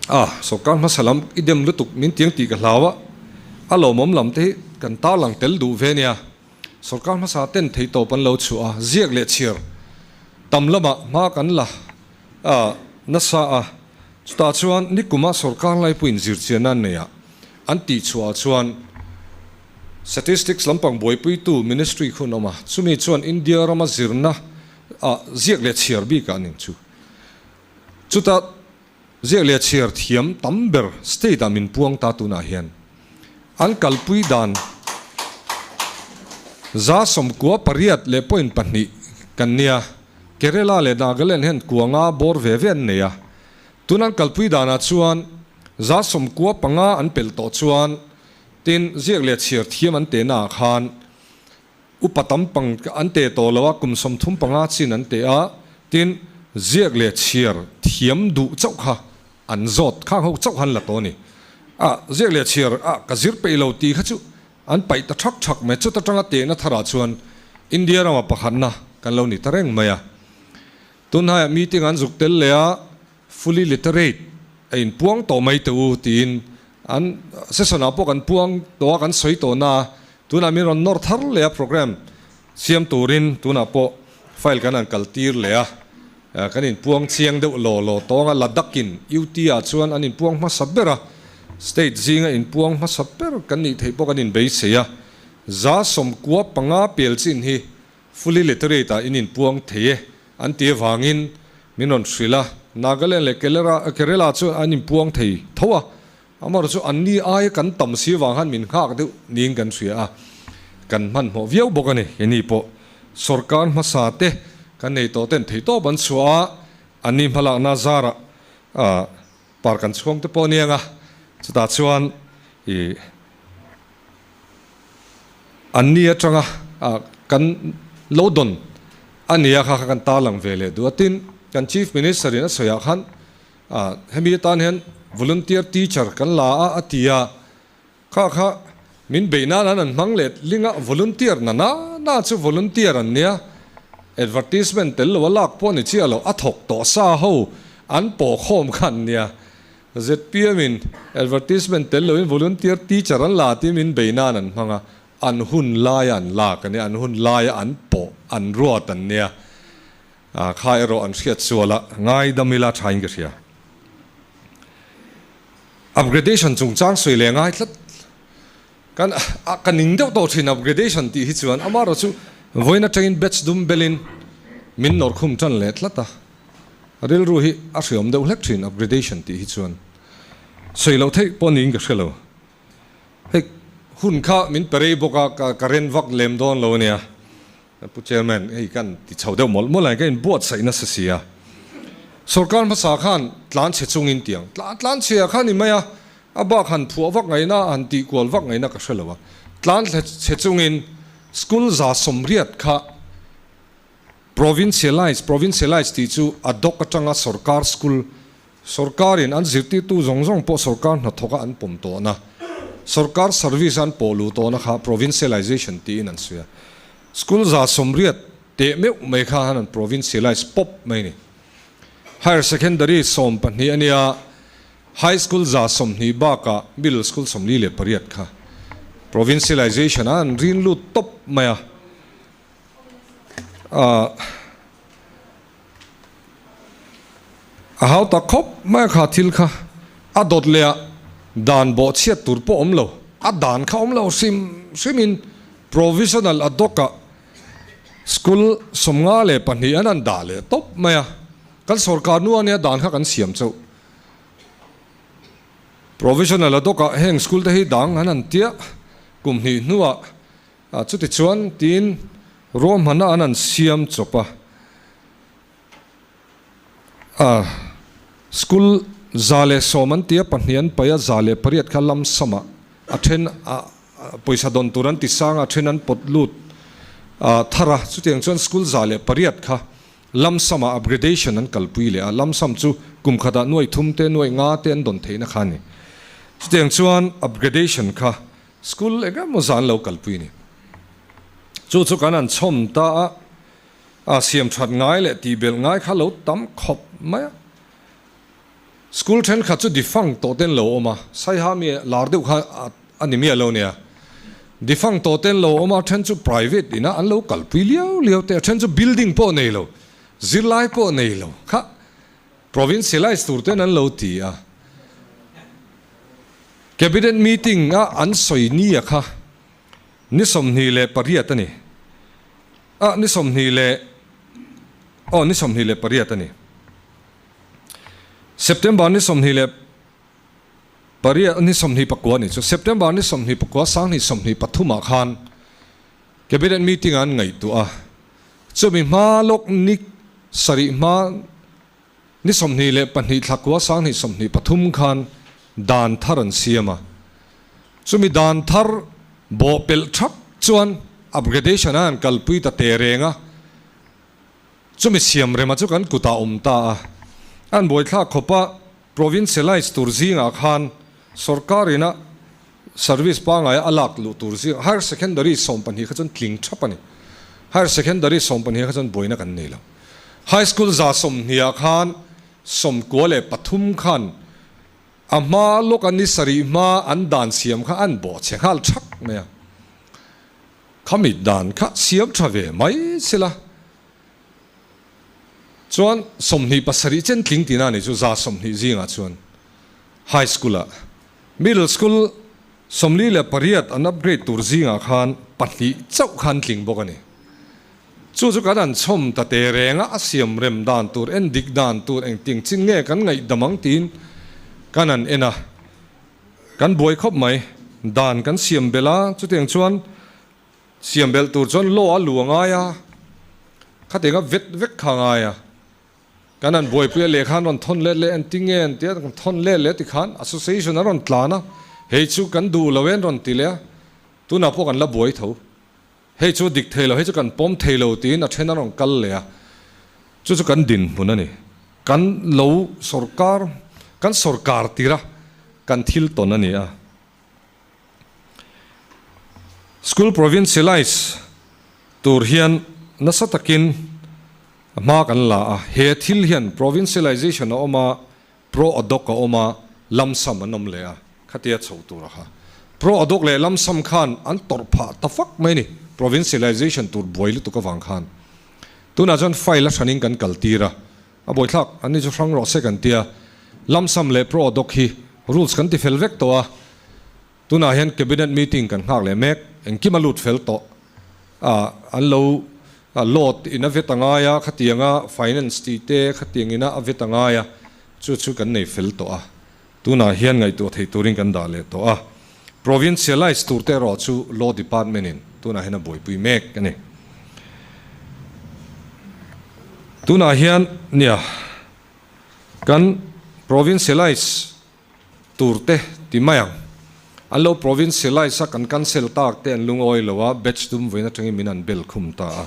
a sawrkar hmasa lam i dem lutuk min tiang tih ka hlau a, a lawmawm lam te hi kan tarlang tel duh ve nia. Sawrkar hmasa ten theihtawp an lo chhuah a, ziak leh chhiar tam lamah hma kan la a nasa a, chutah chuan nikuma sawrkar laipuiin zirchianna an neih ah an tihchhuah ah chuan Statistics lampang buaipuitu Ministry khun awm a, chumi chuan India rama zirna ah ziak leh chhiar bikah an inchu. Chuta ziak leh chhiar thiam tam ber state ah min puang ta tunah hian an kalpui dan 98.2 kan nia, Kerala leh Nagaland hian kua nga bawr ve ve an nei a, tun an kalpui danah chuan 95 an pelh tawh chuan Tin, ziak leh chhiar thiam an tehna ah khan upa tam pang an teh tawh lo a, kum 35 chin an teh a, tin, ziak leh chhiar thiam duh chauh kha an zawt khang ho chauh han la tawh a ni. A, ziak leh chhiar a ka zir peih lo tih kha chu an paih ta thak thak mai, chuta tanga tehna tharah chuan India rama pakhatna kan lo ni ta reng mai a. Tunhaiah meeting an zuk tel leh a, Fully literate a inpuang tawh mai teh u tiin an session ah pawh kan puang tawh a, kan sawi tawh na a, tunah min rawn nawr thar leh a program siam turin tunah pawh file kan han kal tir leh a, kan inpuang chiang deuh law law tawng a, Ladakh in UT ah chuan an inpuang hmasa ber a, state zinga inpuang hmasa ber kan nih theih pawh kan inbeisei a, 95 pel chin hi Fully literate ah in inpuang thei e an ti avangin min rawn hrilh a, Nagaland leh Kerala chu an inpuang thei tho a, amaherawh chu anni aia kan tam si avang khan min nghak deuh niin kan hria a, kan hmanhmawh viau bawk a ni. Heni pawh sawrkar hmasa te kan nei tawh ten theihtawp an chhuah a, anni hmalakna zarah par kan chhuang te pawh a niang a, chutah chuan ih. Anni atanga kan lo dawn a nia kha kha kan tarlang ve leh duh a. Tin, kan Chief Minister in a sawi ah khan hemi atan hian volunteer teacher kan la a a ti a, kha kha min beih nan an an hmang leh ling a, volunteer na na na chu volunteer an nia, advertisement tel lo a lak pawh ni chiah lo, a thawk tawh sa ho an pawh khawm kha an nia. Zpm in advertisement tel loin volunteer teacher an la tih min bei nan an hmang a, an hun laia an lak a nia, an hun laia an pawh, an ruat an nia. Kha erawh an hriat sual a, ngaidam ila thain ka hria. Upgradation chungchang sawi leh ngai tlat. Kan a ka ning deuh tawh thin upgradation tih hi chuan amaherawh chu vawiin atangin batch dum belin min nawr khum tan leh tlat a, rilru hi a hriawm deuh hlek thin upgradation tih hi chuan sawi loh theih pawh niin ka hre lo. Hei hun kha min pe rei bawk a ka ka ren vak lem dawn lo ania. Pu Chairman, hei kan ti chho deuh mawlh mawlh a, ka inbuatsaih nasa si a. Sorkar hmasa khan tlan chhe chungin tiang tlan tlan chhe ah khan ni mai a, a bak han phuah vak ngaihna, han tih kual vak ngaihna ka hre lo a. Tlan chhe chungin school 180 kha provincialize, provincialize tih chu a doc atanga sorkar school Sorkarin an zirtirtu zawng zawng pawh sorkar hnathawka an pawm tawhna, sorkar service a an pawh luh tawhna kha provincialization tiin an sawi a. School 180 teh meuh mai kha han an provincialize pawp mai a ni. Higher Secondary 12 a nia, High School 120 bakah Middle School 48 kha provincialization a an rin lut tawp mai a. A hau tak khawp mai a kha thil kha a dawt leh a dan bawh chhiat tur pawh awm lo, a dan kha awm lo hrim hrimin provisional ad hoc ah school 52 an han dah leh tawp mai a, kan sorkar nu ania dan kha kan siam chauh. Provisional ad hoc ah heng school te hi dang an han tia kum hnih hnuah A, chutichuan tiin ruahmanna an han siam chawp a. A, school 110 an ti a, pahnih an paih a, 108 kha lamsamah a then a, pawisa dawn tur an ti sang a, a then an pawt lut. thar a, chutiang chuan school 108 kha lump sum ah upgradation an kalpui leh a, lump sum chu kum khatah nuai thum te nuai nga te an dawn theihna kha a ni. Chutiang chuan upgradation kha school eng emaw zan lo kalpui a ni. Chu chu kan han chhawm ta a, a siam that ngai leh tihbelh ngai kha lo tam khawp mai a. School thenkhat chu defunct tawh ten lo awm a, Saiha mi lar deuh kha a ni miah lo nia. Defunct tawh ten lo awm a, then chu private ina an lo kalpui liau liau te, a then chu building pawh nei lo, zirlai pawh nei lo kha provincialize tur ten an lo ti a. Cabinet meeting a an sawi nia kha ni 28 a ni. A ni sawmhnih leh aw ni 28 a ni. September ni 28 ni 29 ni chu September ni 29 2023 ah khan Cabinet meeting ah an ngaihtuah a, chumi hma lawk ni sarih hma ni 22 thla kua 2023 khan dan thar an siam a, chumi dan thar bawhpelh thap chuan upgradation a an kalpui ta teh reng a. Chumi siam rema chu kan kutah awm ta a, an buaithlak khawpa provincialise tur zingah khan sorkar ina service pangaia a lak luh tur zingah higher secondary 12 kha chuan tling thap a ni. Higher secondary 12 kha chuan buaina kan nei lo. High school 120 khan 93 khan a hma lawk an ni sarih hma an dan siam kha an bawh chhe nghal thak mai a. Khami dan kha siam tha ve mai sila chuan 27 chen tling tina a ni chu 120 zingah chuan high school ah middle school 48 an upgrade tur zingah khan pahnih chauh khan tling bawk a ni. Chu chu kan an chhawm ta te reng a, a siam rem dan tur en dik dan tur engting chin nge kan ngaihdam ang tiin kan an en a. Kan buai khawp mai. Dan kan siam belh a, chutiang chuan siam belh tur chuan law a lu a ngai a, khatiang a vet vek kha a ngai a. Kan han buaipui a, lehkha an rawn thawn let leh an ti nge an ti a, kan thawn let leh tikhan association an rawn tlan a, hei chu kan duh lo e an rawn ti leh a, tunah pawh kan la buai tho. Hei chu dik thei lo, hei chu kan pawm thei lo tiin a then a rawn kal leh a, chu chu kan dinhmun a ni. Kan lo sawrkar, kan sawrkar tira kan thil tawn a ni a. School provincialise tur hian nasa takin hma kan la a, he thil hian provincialization a awm a, Pro Adhoc a awm a, lump sum an awm leh a, khatia chho tur a kha. Pro Adhoc leh lump sum khan an tawrh phah ta fak mai a ni, provincialization tur buai lutuk avang khan. Tunah chuan file a hranin kan kal tir a, a buaithlak an ni chu hrang rawh se kan tia, lump sum leh Pro Adhoc hi rules kan ti fel vek tawh a, Tunah hian Cabinet meeting kan nghak leh mek, engkim a lut fel tawh a, an lo load in a vet a ngai a, khatianga finance tih te khatiang ina a vet a ngai a, chu chu kan nei fel tawh a, tunah hian ngaihtuah theih turin kan dah leh tawh a, provincialise tur te erawh chu Law Department in tunah hian a buaipui mek a ni. Tunah hian nia kan provincialise tur te ti mai ang. An lo provincialise a, kan cancel tak te an lungawi lo a, batch dum vawiin atangin min an bel khum ta a.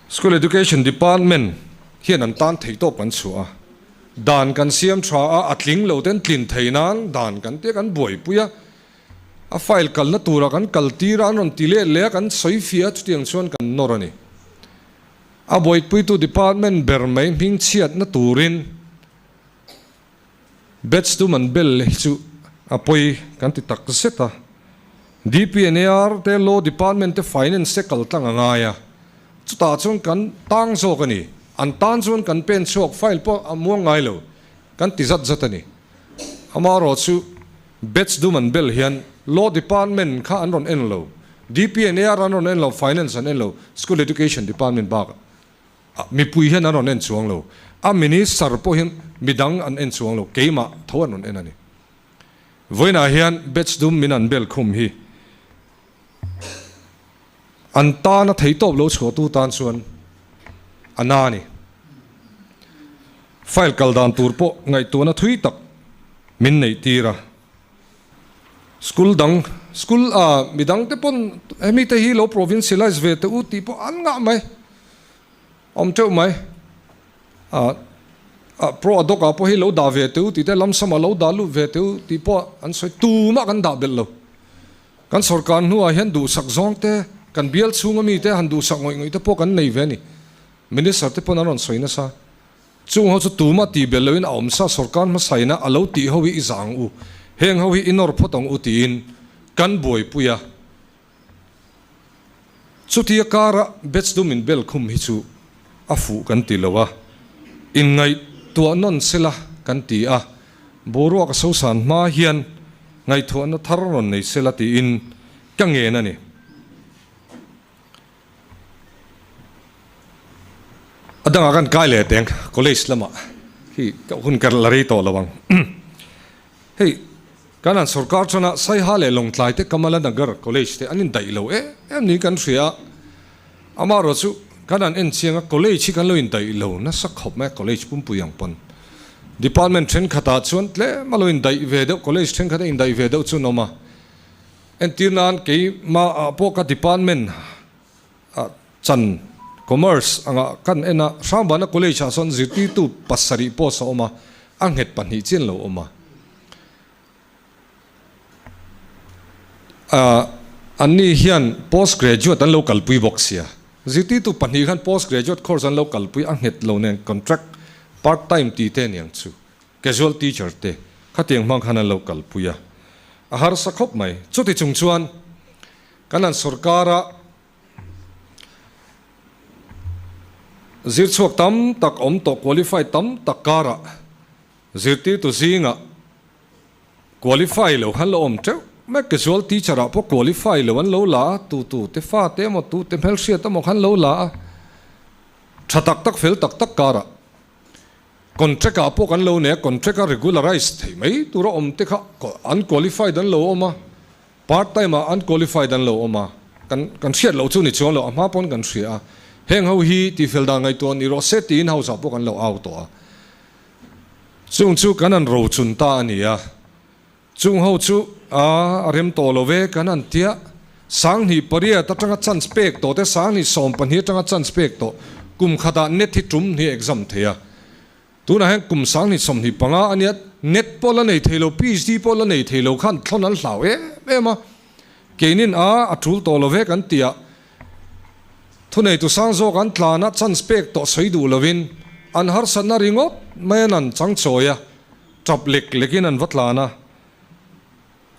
School Education Department hian an tan thei tawp kan chhuah a, dan kan siam tha a, a tling lo ten tlin thei nan dan kan tia kan buaipui a, a file kalna tura kan kal tir a, an rawn ti let leh a, kan sawi fiah a, chutiang chuan kan nawr a ni. A buaipuitu department ber mai hmingchhiatna turin Batch dum an bel hi chu a pawi kan ti tak zet a. DPNAR te Law Department te Finance te kal tlang a ngai a, chutah chuan kan tang zawk a ni. An tan chuan kan pen chhuak file pawh a muang ngai lo, kan ti zat zat a ni. Amaherawh chu Batch dum an bel hian Law Department kha an rawn en lo, DPNAR an rawn en lo, Finance an en lo, School Education Department bakah. Mipui hian an rawn en chuang lo. A minister pawh hian midang an en chuang lo, keimah tho an rawn en a ni. Vawiinah hian batch dum min an bel khum hi an tana theitawp lo chhuahtu tan chuan a na a ni. File kal dan tur pawh ngaihtuahna thui tak min neih tir a. School dang. School ah midang te pawn hemi te hi lo provincialize ve teh u tih pawh an ngah mai. Awm teuh mai. Ah ah pro a doc ah pawh hi lo dah ve teh u tih te lump sum ah lo dah lut ve teh u tih pawh an sawi tumah kan dah belh lo. Kan sorkar hnuah hian duhsak zawng te, kan bial chhunga mite han duhsak ngawih ngawih te pawh kan nei ve a ni. Minister te pawn an rawn sawi nasa. Chung ho chu tumah tih belh loin a awm sa sorkar hmasaina a lo tih ho hi i zah ang u, heng ho hi i nawr phawt ang u tiin kan buaipui a. Chutia kara batch dum in bel khum hi chu a fuh kan ti lo a, inngaihtuah nawn sela kan ti a, boruak a sosan hma hian ngaihtuahna thar rawn nei sela tiin ka ngen a ni. A dangah kan kai leh teng college lamah hi ka hun ka la rei tawh lo ang. Hei kan an sorkar chana Saiha leh Lawngtlai te Kamala Nagar college te an indaih lo em em niin kan hria a. Amaherawh chu kan an en chiang a college hi kan lo indaih lo nasa khawp mai a college pumpui ang pawn. Department thenkhatah chuan tlem a lo indaih ve deuh college thenkhat a indaih ve deuh chu an awm a. Entir nan keimah ah pawh ka department ah chan commerce anga kan en a, Hrangbana College ah sawn zirtirtu pasarih post a awm a, a nghet pahnih chian lo awm a. Ah anni hian post graduate an lo kalpui bawk sia, zirtirtu pahnih khan post graduate course an lo kalpui a nghet lo nen contract part time tih te aniang chu. Casual teacher te khatiang hmang khan an lo kalpui a, a harsa khawp mai. Chuti chung chuan kan han sorkara zirchhuak tam tak awm tawh qualified tam tak karah zirtirtu zingah qualify lo khan lo awm teuh mai. Casual teacher ah pawh qualify lo an lo la a, tu tu te fa te emaw tu te hmelhriat emaw khan lo la a, tha tak tak fel tak tak karah Contract ah pawh kan lo nei a, contract a regularize thei mai tur a awm te kha unqualified an lo awm a, part time ah unqualified an lo awm a, kan kan hriat loh chu ni chuang lo, a hma pawn kan hria a, heng ho hi tihfel dan ngaihtuah ni rawh se tiin house ah pawh kan lo au tawh a, chung chu kan han rochun ta a ni a. Chung ho chu a rem tawh lo ve kan han tia, Sanghnih pariat atanga chance pek tawh te, Sanghnih 12 atanga chance pek tawh, kum khatah net hi tum hnih exam thei a. Tunah hian kum Sanghnih 25 a nia, net pawh la nei thei lo, PhD pawh la nei thei lo khan thlawn an hlau em em a. Keinin a a tul tawh lo ve kan tia, thuneitu sang zawk an tlan a, chance pek tawh sawi duh lovin an harsatna ringawt mai an an changchawi a. Tap lek lekin an va tlan a,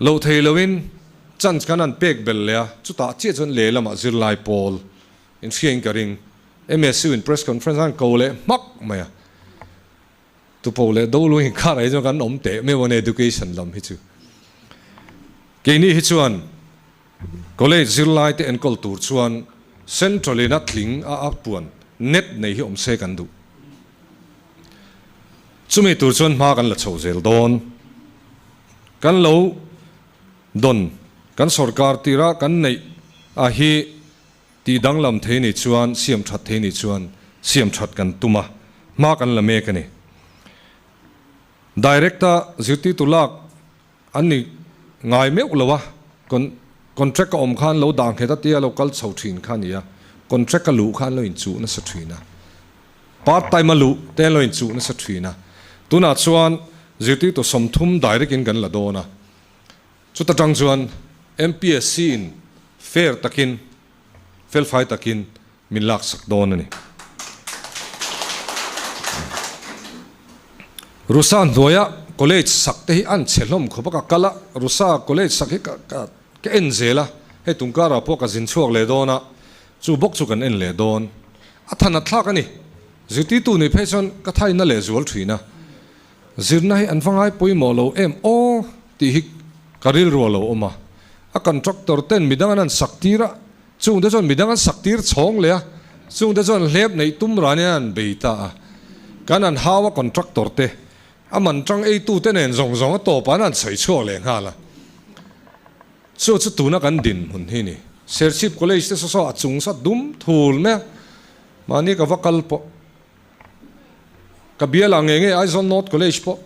loh thei loin chance kan han pek belh leh a, chutah chiah chuan lehlamah zirlai pawl inhriain ka ring. MSU in press conference a han ko leh hmak mai a, tupo leh do lu inkar ah hi chuan kan awm teh meuh a ni education lam hi chu. Keini hi chuan college zirlai te enkawl tur chuan central in a tling a a puan net nei hi awm se kan duh. Chumi tur chuan hma kan la chho zel dawn. Kan lo dawn kan sorkar tira kan neih a hi tih danglam thei ni chuan siam that thei ni chuan siam that kan tum a, hma kan la mek a ni. Direct-a zirtirtu lak An ni ngai meuh lo a, contract a awm khan lo dah nghet a tia lo kal chho thin kha a ni a, contract a luh khan lo inchuh nasa thin a, part time a luh te an lo inchuh nasa thin a, tunah chuan zirtirtu 30 direct in kan la dawn a, chuta tang chuan MPSC in fair takin, felfai takin min laksak dawn a ni. Rusa hnuaia college sak te hi an chhe hlawm khawp a, ka kal a, Rusa college sak hi ka ka ka en zel a, hei tungkarah pawh ka zin chhuak leh dawn a, chu bawk chu kan en leh dawn. A than a thlak a ni. Zirtirtu nih phei chuan ka thaina leh zual thin a, zirna hi an va ngai pawimawh lo em aw tih hi ka rilru a lo awm a, a contractor ten midang an han sak tir a, Chungte chuan midang an sak tir chhawng leh a, chungte chuan hlep neih tum ranin an han bei ta a. Kan han hau a contractor te, a man tang eitu te nen zawng zawng a tawpah an han sawi chhuak leh nghal a. Chu chu tuna kan dinhmun hi ni. Serchhip College te saw saw a chung sa dum thul mai a, mahni ka va kal pawh. Ka bial ah ngei ngei Aizawl North College pawh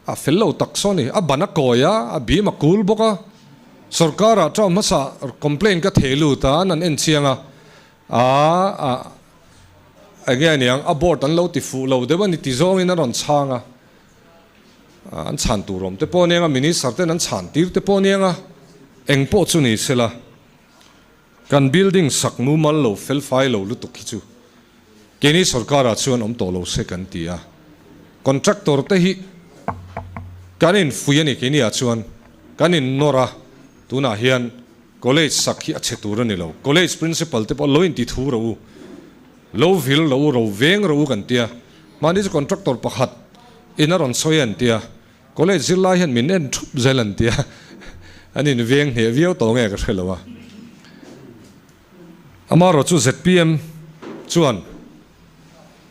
a fel lo tak saw ni. A ban a kawi a, a bim a kul bawk a. Sorkar-ah term hmasa complaint ka theh lut a, an han en chiang a, aa a enge a niang a board an lo ti fuh lo deuh a ni ti zawngin a rawn chhang a, an chhan tur awm te pawh aniang a, minister ten an chhan tir te pawh aniang a, eng pawh chu ni sela kan building sak mumal lo felfai lo lutuk hi chu keini sorkar-ah chuan awm tawh lo se kan ti a, contractor te hi kan infuih a ni keini ah chuan kan innawr a, tunah hian College sak hi a chhe tur a ni lo. College principal te pawh lo inti thu rawh u, lo vil rawh u, ro veng rawh u kan tia. Mahni chu contractor pakhat in a rawn sawi a an tia. College zirlai hian min en thup zel an tia. An in veng hneh viau tawh nge ka hre lo a. Amaherawh chu zpm chuan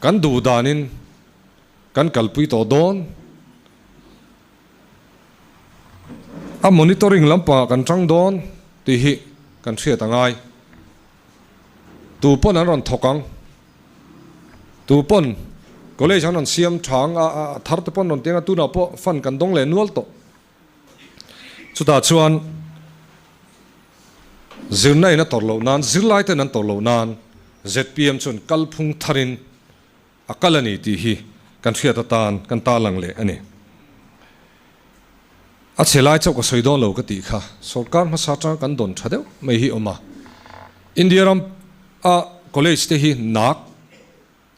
kan duh danin kan kalpui tawh dawn. A monitoring lampangah kan tang dawn tih hi kan hriat a ngai. Tu pawn an rawn thawk ang, tu pawn college an rawn siam tha ang a, a thar te pawn rawn ti ang a, tunah pawh fund kan dawng leh nual tawh. Chutah chuan zirna in a tawrh loh nan, zirlai ten an tawrh loh nan zpm chuan kalphung tharin A kal a ni tih hi kan hriat atan kan tarlang leh a ni. A chhe lai chauh ka sawi dawn lo ka tih kha sorkar hmasa atanga kan dawn tha deuh mai hi awm a. India ram a college te hi nak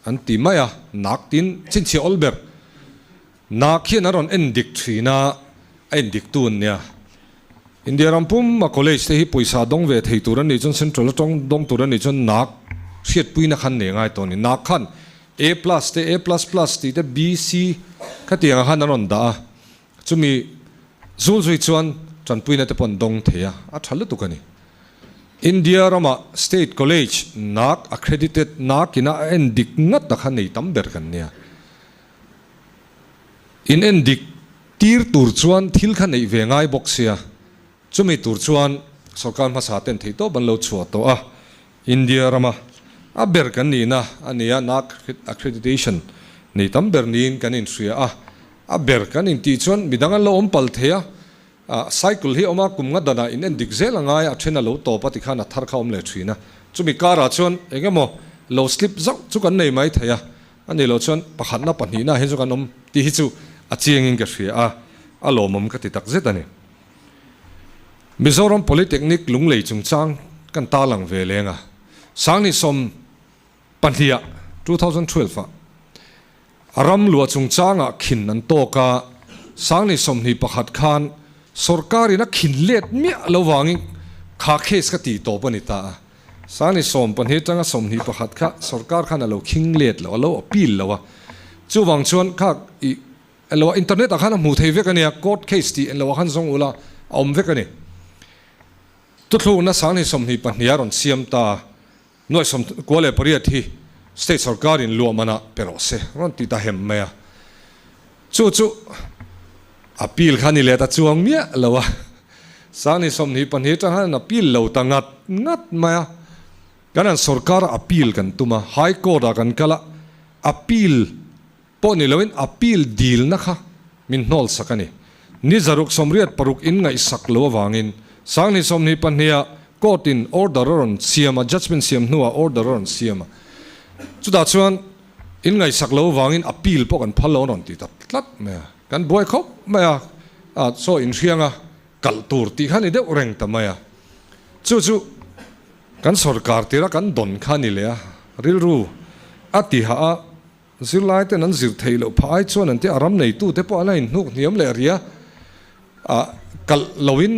an ti mai a, nak tin chhinchhiah awl ber. Nak hian a rawn en dik thin a, a en dik tu an nia. India ram pum a college te hi pawisa dawng ve thei tur an nih chuan central atang dawng tur an nih chuan nak hriatpuina khan nei ngai tawh a ni. Nak khan A plus te A plus plus tih te B, C khatiang ah khan an rawn dah a, chumi zul zui chuan tanpuina te pawh an dawng thei a, a tha lutuk a ni. India ramah state college nak accredited nak ina a en dik ngat a kha nei tam ber kan nia. In en dik tir tur chuan thil kha neih ve ngai bawk sia, chumi tur chuan sorkar hmasa ten theih tawp an lo chhuah tawh a, India rama a ber kan nihna a nia, NAAC accreditation nei tam ber niin kan inhria a, a ber kan intih chuan midang an lo awm pal thei a, Cycle hi a awm a, kum nga danah in en dik zel a ngai a, a then a lo tawp a tikhan a thar kha a awm leh thin a, chumi karah chuan eng emaw lo slip zauh chu kan nei mai thei a, a nih loh chuan pakhatna pahnihna hian chu kan awm tih hi chu a chiangin ka hria a, a lawmawm ka ti tak zet a ni. Mizoram Polytechnic Lunglei chungchang kan tarlang ve leng a, Sangni sawm pahniha, 2012 ah, a ram luah chungchangah khin an tawk a, Sangni 21 khan sorkarin a khin let miah lo vangin kha case kha tih tawp a ni ta a. Sangni 15 atanga 21 kha sorkar khan a lo khing let lo, a lo appeal lo a. Chuvang chuan kha i elo internet ah khan a hmuh thei vek a nia, court case tih enlo ah khan zawng ula a awm vek a ni. Thuthlukna Sangni 22 a rawn siam ta a. Nuaih 98 hi state sorkarin luah manah pe rawh se rawn ti ta hem mai a. Chu chu appeal kha ni leh ta chuang miah lo a. Sangni 22 atang khan an appeal lo ta ngat ngat mai a. Kan an sorkara appeal kan tum a, High Court ah kan kal a, appeal Pawh ni loin appeal dilna kha min hnawl sak a ni. Ni 686 in ngaihsak lo avangin Sangni 22 court in order a rawn siam a, judgement siam hnuah order a rawn siam a. Chutah chuan in ngaihsak lo avangin appeal pawh kan phal lo a rawn ti ta tlat mai a. Kan buai khawp mai a, a chaw inhrianga kalh tur tih kha ni deuh reng ta mai a. Chu chu kan sorkar tira kan dawn kha a ni leh a, rilru a ti hah a. Zirlai ten an zir theih loh phah ai chuan an tia a ram neitu te pawh an la inhnuk hniam leh ria a kalh loin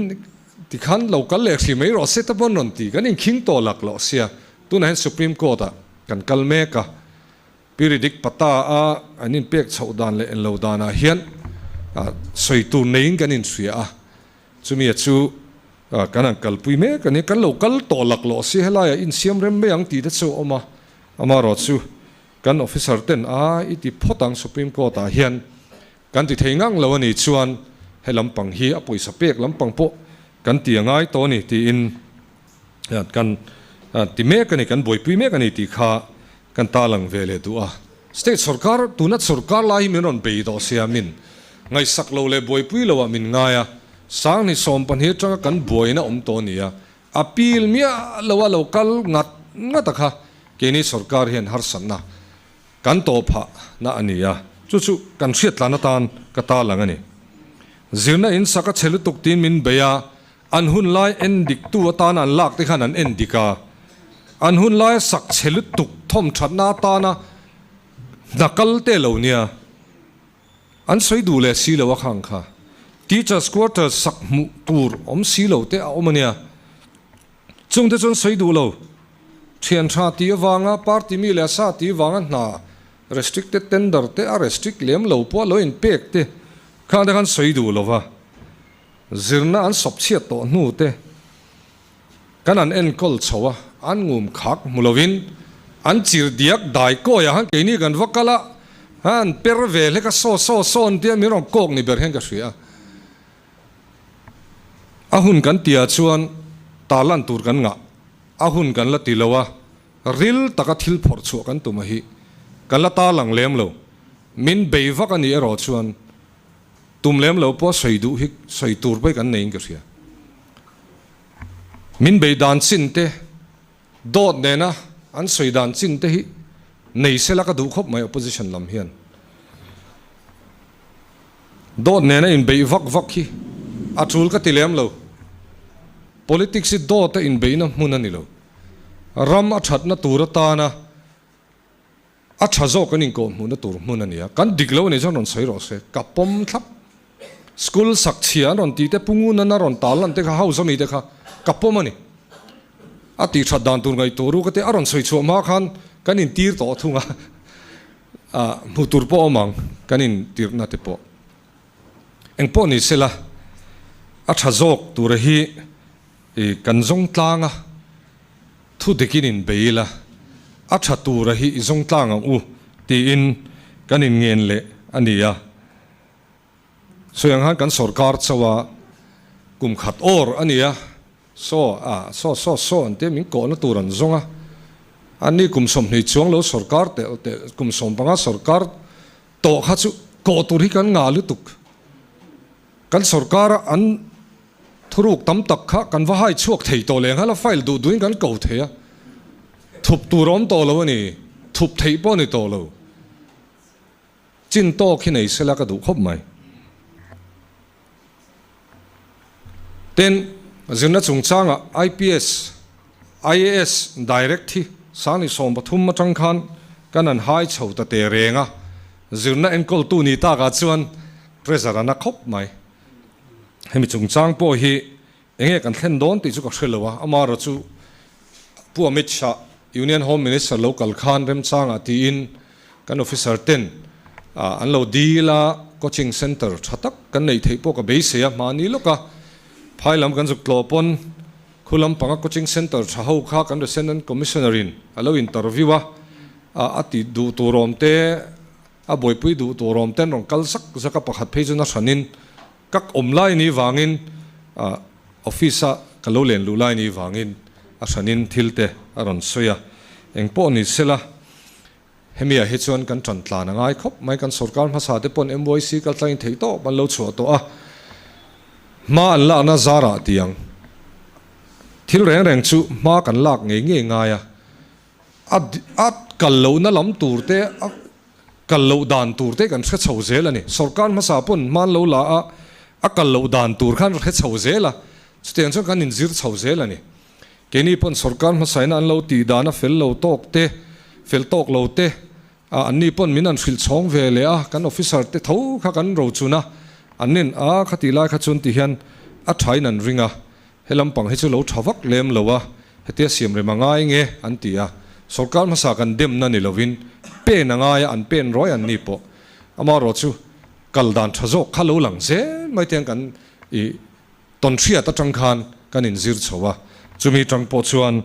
tikhan lo kal leh hri mai rawh se te pawh an rawn ti kan inkhing tawh lak loh sia tunah hian Supreme Court ah kan kal mek a Piridik Pata a an inpek chhoh dan leh enlo danah hian sawi tur neiin kan inhria a chumi a chu kan han kalpui mek a ni kan lo kal tawh lak loh sia helaiah insiam rem mai ang tih te chu a awm a amaherawh chu Kan officer ten a i ti phawt ang Supreme Court ah hian kan ti thei ngang lo a nih chuan he lampang hi a pawisa pek lampang pawh kan ti a ngai tawh a ni tiin kan ti mek a ni, kan buaipui mek a ni tih kha kan tarlang ve leh duh a. State sorkar tuna sorkar lai hi min rawn bei tawh sia min ngaihsak lo leh buaipui lo ah min ngai a. 20 12 atanga kan buaina awm tawh a ni a, appeal miah lo a lo kal ngat ngat a kha keini sorkar hian harsatna kan tawh phah na a ni a, chu chu kan hriat tlan atan ka ta lang a ni. Zirna in sak a chhe lutuk tiin min bei a, an hun lai en dik tu atana an lak te khan an en dik a, an hun laia sak chhe lutuk thawm thatna atana hna kal te lo nia. An sawi duh leh si lo a khang kha. Teachers quarters sak hmuh tur awm si lo te a awm a nia. Chung te chuan sawi duh lo. Thian tha tih avanga party mi leh sa tih avanga hna restricted tender te a restrict lem lo pawh a lo inpek te khang te khan sawi duh lo va. Zirna an sawp chhiat tawh hnu te kan an enkawl chho a, an ngum khak hmu lovin an chir diak dai kawi ah khan keini kan va kal a, an per ve hlek a saw saw saw an tia min rawn kawk ni ber hian ka hria a. A hun kan tihah chuan tarlan tur kan ngah, a hun kan la ti lo a, ril taka thil phawrh chhuah kan tum a hi kan la tarlang lem lo, min bei vak a nih erawh chuan Tum lem lo pawh sawi duh hi sawi tur pawh hi kan neiin ka hria. Min bei dan chin te, dawt nena an sawi dan chin te hi nei sela ka duh khawp mai opposition lam hian. Dawt nena inbeih vak vak hi a tul ka ti lem lo. Politics hi dawta inbeihna hmun a ni lo. Ram a thatna tur atana A tha zawk an inkawh hmuhna tur hmun a ni a, kan dik lo a nih chuan rawn sawi rawh se, ka pawm thlap. School sak chhia an rawn tih te, Pu Ngunana rawn tal lan te kha, House ami te kha ka pawm a ni. A tih that dan tur ngaihtuah ru ka tia, a rawn sawi chhuah hma khan kan intir tawh thung a, hmuh tur pawh awm ang kan intirhna te pawh. Engpawh ni sela, a tha zawk tura hi kan zawng tlang a. Thu dikin in bei ila, a tha tura hi i zawng tlang ang u tiin kan in ngen leh a ni a. Sawi ang khan kan sorkar chauh a, kum khat awr a ni a, saw a saw saw saw an tia min kawhna tur an zawng a, anni kum 20 chuang lo sorkar telh telh kum 15 sorkar tawh kha chu kawh tur hi kan ngah lutuk. Kan sorkara an Thuruk tam tak kha kan va hai chhuak thei tawh leh nghal a, file duh duhin kan ko thei a, thup tur a awm tawh lo a ni, thup theih pawh a ni tawh lo. Chin tawk hi nei sela ka duh khawp mai. Tin, zirna chungchangah IPS, IAS direct hi 2013 atang khan kan han hai chho ta teh reng a, zirna enkawltu ni takah chuan pressure a na khawp mai. Hemi chungchang pawh hi enge kan thlen dawn tih chu ka hre lo a, amaherawh chu Pu Amit Shah, Union Home Minister lo kal khan remchangah tiin kan officer ten an lo dil a, coaching centre tha tak kan neih theih pawh ka beisei a, mahni lawka phai lam kan zuk tlawh pawn khu lampanga coaching centre tha ho kha kan Resident Commissioner in a lo interview a, a ti duh tur awm te a buaipui duh tur awm ten rawn kal zak zak a, pakhat phei chu na hranin Ka awm lai ni vangin office a ka lo len luh lai ni vangin a hranin thil te a rawn sawi a, engpawh ni sela hemi ah hi chuan kan tan tlan a ngai khawp mai, kan sorkar hmasa te pawn MYC kal tlangin theih tawp an lo chhuah tawh a, hma an lakna zarah tiang thil reng reng chu hma kan lak ngei ngei ngai a, a kal lohna lam tur te a. Kal loh dan tur te kan hre chho zel a ni. Sorkar hmasa pawn hman lo la a, a kal loh dan tur khan hre chho zel a, chutiang chuan kan inzir chho zel a ni. Keini pawn sorkar hmasaina an lo tih dan a fel lo tawk te, fel tawk lo te, a anni pawn min an hrilh chhawng ve leh a, kan officer te tho kha kan rochun a, an nin a khatih lai kha chuan ti hian a thain an ring a, He lampang hi chu lo tha vak lem lo a, hetia siam rem a ngai nge an ti a, sorkar hmasa kan demna ni lovin pen a ngai a, an pen ruai an ni pawh. Amaherawh chu kal dan tha zawk kha lo lang zel mai te kan i tawn hriat atang khan kan inzir chho a, chumi tang pawh chuan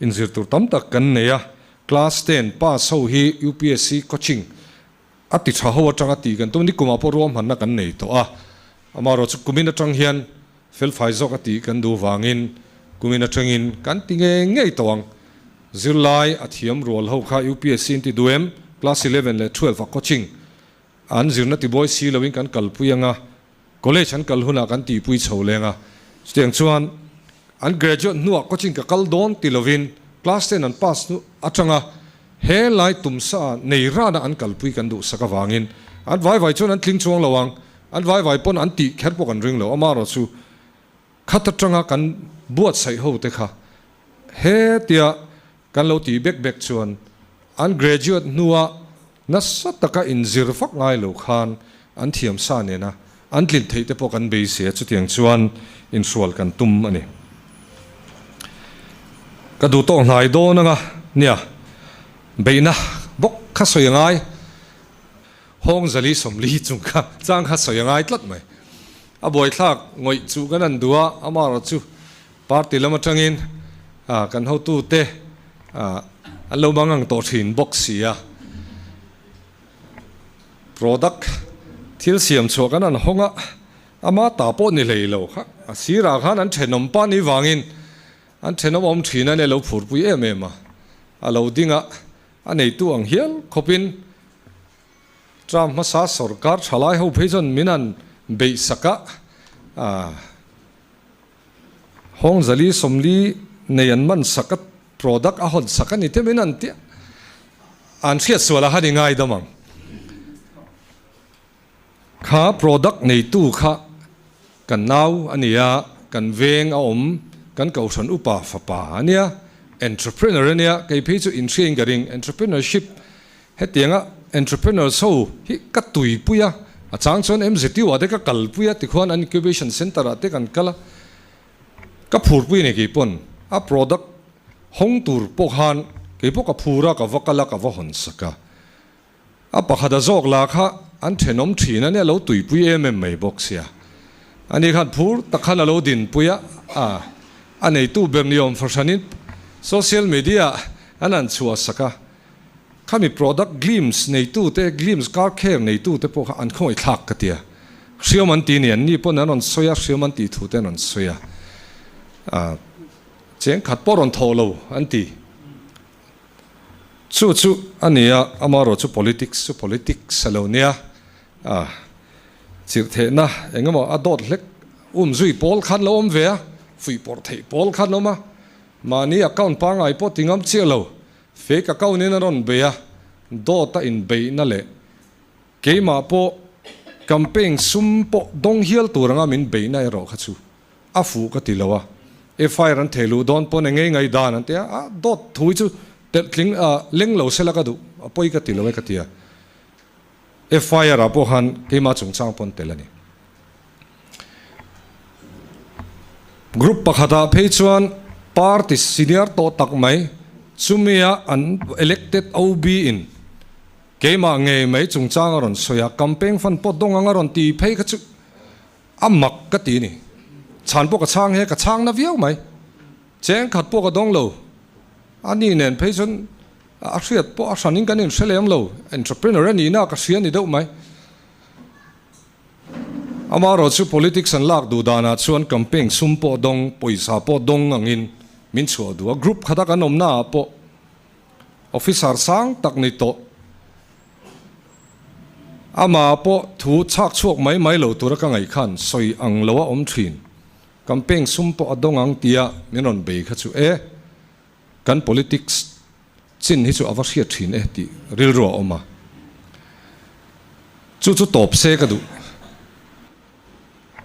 inzir tur tam tak kan nei a, class ten pass ho hi UPSC coaching A ti tha ho atanga tih kan tum ni kumah pawh ruahmanna kan nei tawh a, amaherawh chu kumin atang hian felfai zawk a tih kan duh vangin kumin atangin kan ti ngei ngei tawh ang. Zirlai a thiam rual ho kha UPSC in ti duh em? Class 11 leh 12 a coaching an zirna tibuai si loin kan kalpui anga. College an kal hunah kan tihpui chho leng a, chutiang chuan an graduate hnuah coaching ka kal dawn ti lovin class ten an pass hnu atanga he lai tumsa nei rana an kalpui kan duhsak avangin an vai vai chuan an tling chuang lo ang, an vai vai pawn an tih kher pawh kan ring lo, amaherawhchu khat atanga kan buatsaih ho te kha hetia kan lo tih bek bek chuan an graduate hnua Nasa taka inzir vak ngai lo khan an thiam sa nena an tlin theih te pawh kan beisei a, chutiang chuan inhrual kan tum a ni. Ka duh tawh hnai dawn anga nia, beihna bawk kha sawi a ngai, Hawng Zali 40 chung kha chang kha sawi a ngai tlat mai. A buaithlak ngawih chu kan han duh a, amaherawh chu party lam atangin kan hotute an lo mang ang tawh thin bawk si a. Product thil siam chhuah kan han hawng a, ama ta pawh ni hlei lo kha a sirah khan an thenawm pa ni vangin an thenawm awm thin a nia lo phurpui em em a, a lo ding a, a neitu ang hial khawpin Trump hmasa sorkar thalai ho phei chuan min han beih sak a, Hawng 440 nei an man sak a, product a hawn sak a ni te min an tia, an hriat sual a han i ngai dam ang. Kha product neitu kha kan nau a nia, kan veng a awm, kan kohhran upa fapa a nia, entrepreneur a nia, kei phei chu inhriain ka ring, entrepreneurship Hetianga entrepreneurs ho hi ka tuipui a, a chang chuan MZU ah te ka kalpui a, tikhuan an incubation centre ah te kan kal a, ka phurpui a ni keipawn a product hawng tur pawh khan keipawh ka phur a, ka va kal a, ka va hawn sak a, a pakhat a zawk lah kha an thenawm thin a nia lo tuipui em em mai bawk sia, ani khan phur tak khan a lo dinpui a, a neitu ber ni awm fahranin social media an han chhuah sak a. Khami product Glims neitute, Glims car care neitute pawh kha an khawngaih thlak ka tia. Hriam an ti ni, an ni pawn an rawn sawi a, hriam an tih thu te an rawn sawi a. Ah, cheng khat pawh rawn thawh lo an ti. Chu chu a ni a, amaherawh chu politics chu politics a lo nia. Ah, chirhthehna eng emaw a dawt hlek um zui pawl khan lo awm ve a, fuihpawrh theih pawl khan awm a, mahni account pangngai pawh ti ngam chiah lo. Fake account in a rawn bei a, dawt a inbeihna leh keimah pawh campaign sum pawh dawng hial tur anga min beihna erawh kha chu a fuh ka ti lo a, FIR an thei luh dawn pawn engei ngai dan an ti a, a dawt thu hi chu telh tling leng lo sela ka duh a pawi ka ti lo e ka ti a, FIR ah pawh khan keimah chungchang pawn tel a ni. Group pakhatah phei chuan party senior tawh tak mai chumia an elected OB in keimah ngei mai chungchang a rawn sawi a, campaign fund pawh dawng ang a rawn ti phei kha chu a mak ka ti a ni. Chhan pawh ka chhang he ka chhang na viau mai. Cheng khat pawh ka dawng lo. A ni nen phei chuan a hriat pawh a hranin kan inhre lem lo. Entrepreneur a nihna ka hria ni deuh mai. Amaherawh chu politics an lak duh danah chuan campaign sum pawh dawng, pawisa pawh dawng angin min chhuah duh a. Group khata kan awmnaah pawh officer sang tak ni tawh. Amah pawh thu chhak chhuak mai mai lo tura ka ngaih khan sawi ang lo a awm thin. Campaign sum pawh a dawng ang tia min rawn bei kha chu e, kan politics Chin hi chu a va hriat thin e tih rilru a awm a, chu chu tawp se ka duh.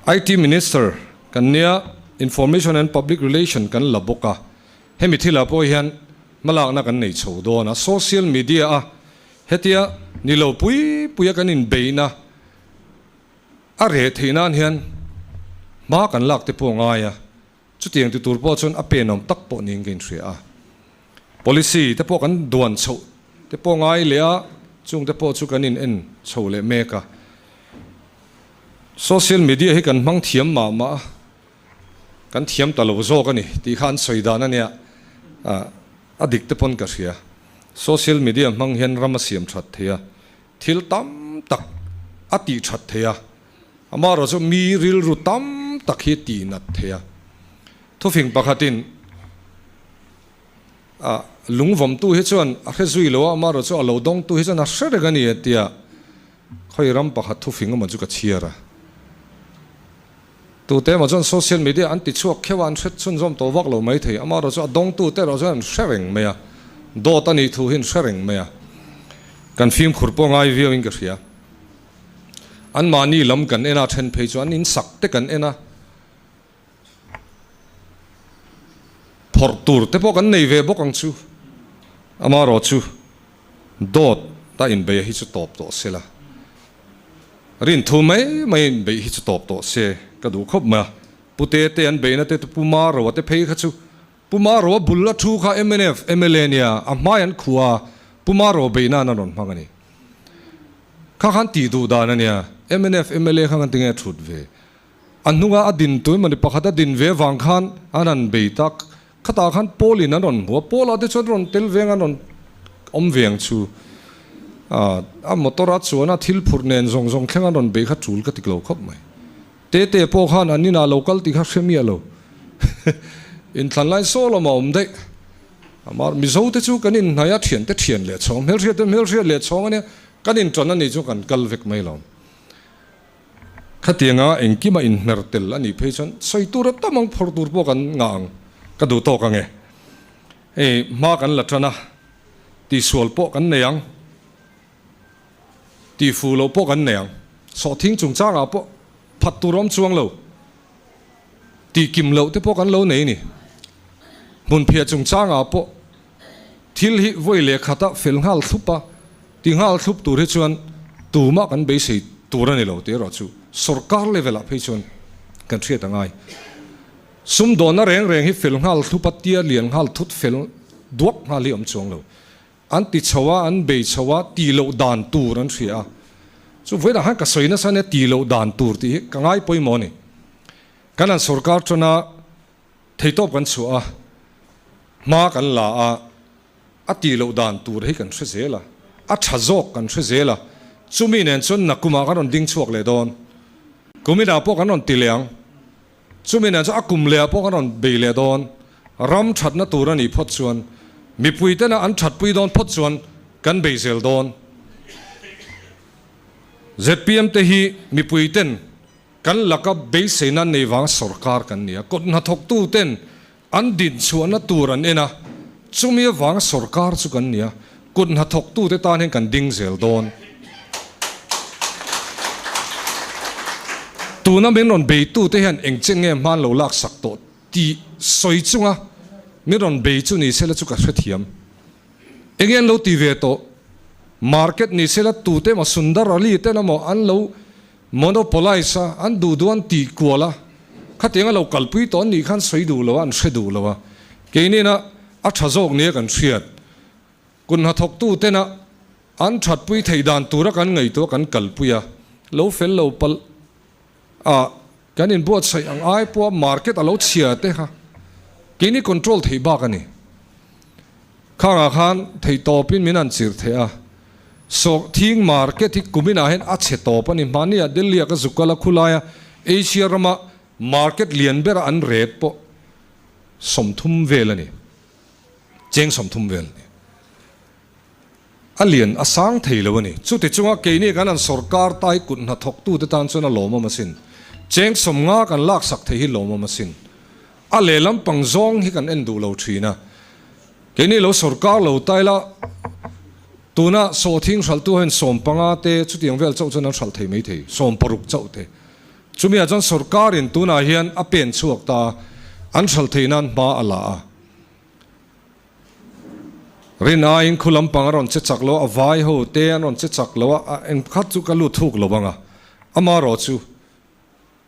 IT Minister kan nia, Information and Public Relation kan la bawk a, hemi thilah pawh hian hmalakna kan nei chho dawn a, social media a hetia ni lo pui puia kan inbeihna a reh theih nan hian hma kan lak te pawh a ngai a. Chutiang ti tur pawh chuan a penawm tak pawh niin ka inhria a. Policy te pawh kan duan chhoh te pawh ngai leh a, chung te pawh chu kan in en chho leh mek a. Social media hi kan hmang thiam mah mah a, kan thiam ta lo zawk a ni tih kha an sawi dan a nia, a dik te pawn ka hria. Social media hmang hian ram a siam that thei a, thil tam tak a tih that thei a. Amaherawh chu mi rilru tam tak hi tih nat thei a. Thufing pakhatin a lungvawmtu hi chuan a hre zui lo a, amaherawh chu a lo dawngtu hi chuan a hre reng a ni a tia khawi ram pakhat thufing emaw chu ka chhiar a. Tute emaw chuan social media an ti chhuak kheuh a, an hre chhunzawm tawh vak lo mai thei. Amaherawhchu a dawngtute erawh chuan an hre reng mai a, dawt a nih thu hi an hre reng mai a. Kan fimkhur pawh ngai viauin ka hria. Anmahni lam kan en a, then phei chu an insak te kan en a. Phawrh tur te pawh kan nei ve bawk ang chu. Amaherawhchu dawt a inbeih hi chu tawp tawh se la. Rinthu mai mai inbeih hi chu tawp tawh se ka duh khawp mai a. Pu Tete an beihna te Pu Maroa te phei kha chu Pu Maroa bul a thu kha mnf mla nia a hmai an khuh a, Pu Maroa beih nan an rawn hmang a ni. Kha khan tih duh dan a nia, mnf mla kha kan ti nge a thut ve. A hnunga a din tu emawni pakhat a din ve vang khan an han bei tak. Khatah khan Paul in an rawn hmu a, Paul ah te chuan rawn tel veng an rawn awm ve ang chu. A motor a chuan a thil phurh nen zawng zawng thleng an rawn bei kha tul ka ti lo khawp mai. Tete pawh khan an inah lo kal tih kha hre miah lo. Inthlan lai saw lamah awm daih. Amah Mizo te chu kan inhnaih a, thiante thian leh chhawng, hmelhriat te hmelhriat leh chhawng a nia, kan intan a nih chu kan kal vek mai lo. Khatianga engkima inhmer tel a nih phei chuan sawi tur a tam ang, phawrh tur pawh kan ngah ang, ka duh tawk ang e. Hei hma kan la tan a, tihsual pawh kan nei ang, tihfuh loh pawh kan nei ang, sawhthing chungchangah pawh phat tur a awm chuang lo, tihkim loh te pawh kan lo nei a ni. Hmunphiah chungchangah pawh thil hi vawi leh khata fel nghal thlup a, ti nghal thlup tur hi chuan tumah kan beisei tur a ni lo tih erawh chu sorkar level ah phei chuan kan hriat a ngai. Sumdawnna reng reng hi fel nghal thlup a, tia lian nghal thut fel duak nghal hi a awm chuang lo. An ti chho a, an bei chho a, tih loh dan tur an hria a. Chu vawiinah khan ka sawi nasa ania tih loh dan tur tih hi ka ngai pawimawh a ni. Kan han sorkar tana Theitawp kan chhuah a, hma kan la a, a tih loh dan tur hi kan hre zel a, a tha zawk kan hre zel a, chumi nen chuan nakumah kan rawn ding chhuak leh dawn. Kuminah pawh kan rawn ti leh ang, chumi nen chuan a kum lehah pawh kan rawn bei leh dawn. Ram thatna tur a nih phawt chuan, mipui tena an thatpui dawn phawt chuan kan bei zel dawn. Zpm te hi mipui ten Kan laka beiseina nei vang sorkar kan ni a, kut hnathawktu ten an dinchhuahna tur an en a, chumi avanga sorkar chu kan ni a, kut hnathawktu te tan hian kan ding zel dawn. Tuna min rawn beitu te hian eng chen nge hman lo laksak tawh tih sawi chunga min rawn bei chu ni sela chu ka hrethiam. Enge an lo ti ve tawh? Market ni sela tute emaw Sundar Ali ten emaw an lo Monopolize a, an duh duh an tih kual a, khatiang a lo kalpui tawh an nih khan sawi duh lo a, an hre duh lo a. Keinina a tha zawk nia kan hriat. Kut hnathawktu tena an thatpui theih dan tura kan ngaihtuah kan kalpui a, lo fel lo palh a, kan inbuatsaih ang ai pawha market a lo chhia te kha keini control theih bak a ni. Khangah khan theihtawpin min han chirh theh a, Sawhthing market hi kuminah hian a chhe tawp a ni. Hmaniah Delhi-ah ka zuk kal a, khulaia Asia rama market lian bera an rate pawh 30 vel a ni, cheng 30 vel a ni. A lian a sang thei lo a ni. Chuti chunga keini kan han sorkar ta hi kut hnathawktute tan chuan a lawmawm asin. Cheng 50 kan laksak thei hi lawmawm asin. A lehlam pang zawng hi kan en duh lo thin a. Keini lo sorkar lo ta ila tuna sawhthing hralhtu hian 15 te chutiang vel chauh chuan an hralh thei mai thei, 60 chauh te. Chumiah chuan sorkarin tunah hian a pen chhuak ta a, an hralh theih nan hma a la a. Rin aiin khu lampang a rawn che chak lo a, vai ho te an rawn che chak lo a, eng pakhat chu ka lut thuk lo ang a, amaherawh chu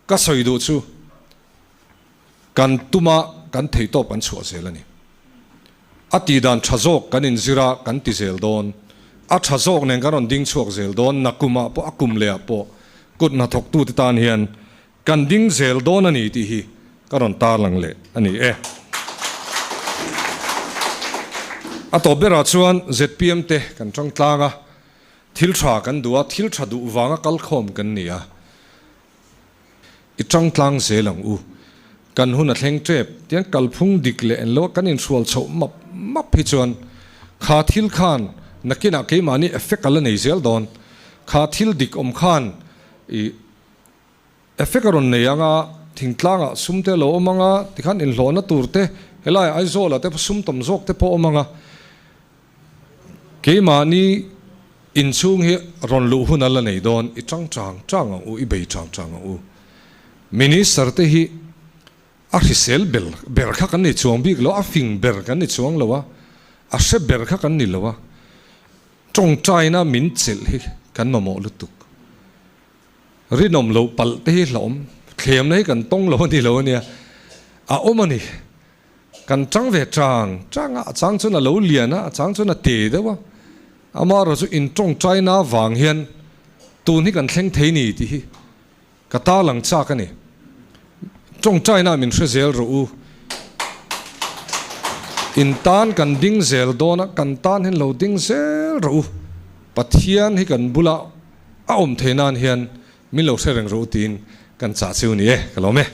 ka sawi duh chu kan tuma kan theihtawp kan chhuah zel a ni. A tih dan tha zawk kan inzir a, kan ti zel dawn. A tha zawk nen kan rawn ding chhuak zel dawn, nakumah pawh a kum lehah pawh kut hnathawktute tan hian Kan ding zel dawn a ni tih hi ka rawn tarlang leh a ni e. A tawp berah chuan zpm te kan tang tlang a, thil tha kan duh a, thil tha duh vanga kalkhawm kan ni a, i tang tlang zel ang u. Kan hun a thleng tep tiang kalphung dik leh englo a kan inhrual chhoh map map hi chuan kha thil khan nakinah keimahni effect a la nei zel dawn. Kha thil dik awm khan i Effect a rawn nei ang a, thingtlangah sum te a lo awm ang a, tikhan inhlawhna tur te helaiah Aizawlah te sum tam zawk te pawh a awm ang a. Keimahni inchhung hi rawn luh hun a la nei dawn, i tang chang chang ang u, i bei chang chang ang u. Minister te hi a hrisel ber ber kha kan ni chuang bik lo, a fing ber kan ni chuang lo a, a hre ber kha kan ni lo a, tawngtaina min chelh hi kan mamawh lutuk. Rinawm loh palh te hi hlauhawm, thlemna hi kan tawng lo a ni lo a nia, a awm a ni. Kan tang ve chang chang a, a chang chuan a lo lian a, a chang chuan a te deuh a. Amaherawhchu chu intawngtaina avang hian tun hi kan thleng thei ni tih hi ka tarlang chak a ni. Tawngtaina min hre zel rawh u. In tan kan ding zel dawn a, kan tan hian lo ding zel rawh u. Pathian hi kan bula a awm thei nan hian min lo hre reng rawh u tiin kan chah cheu ni e, ka lawm e.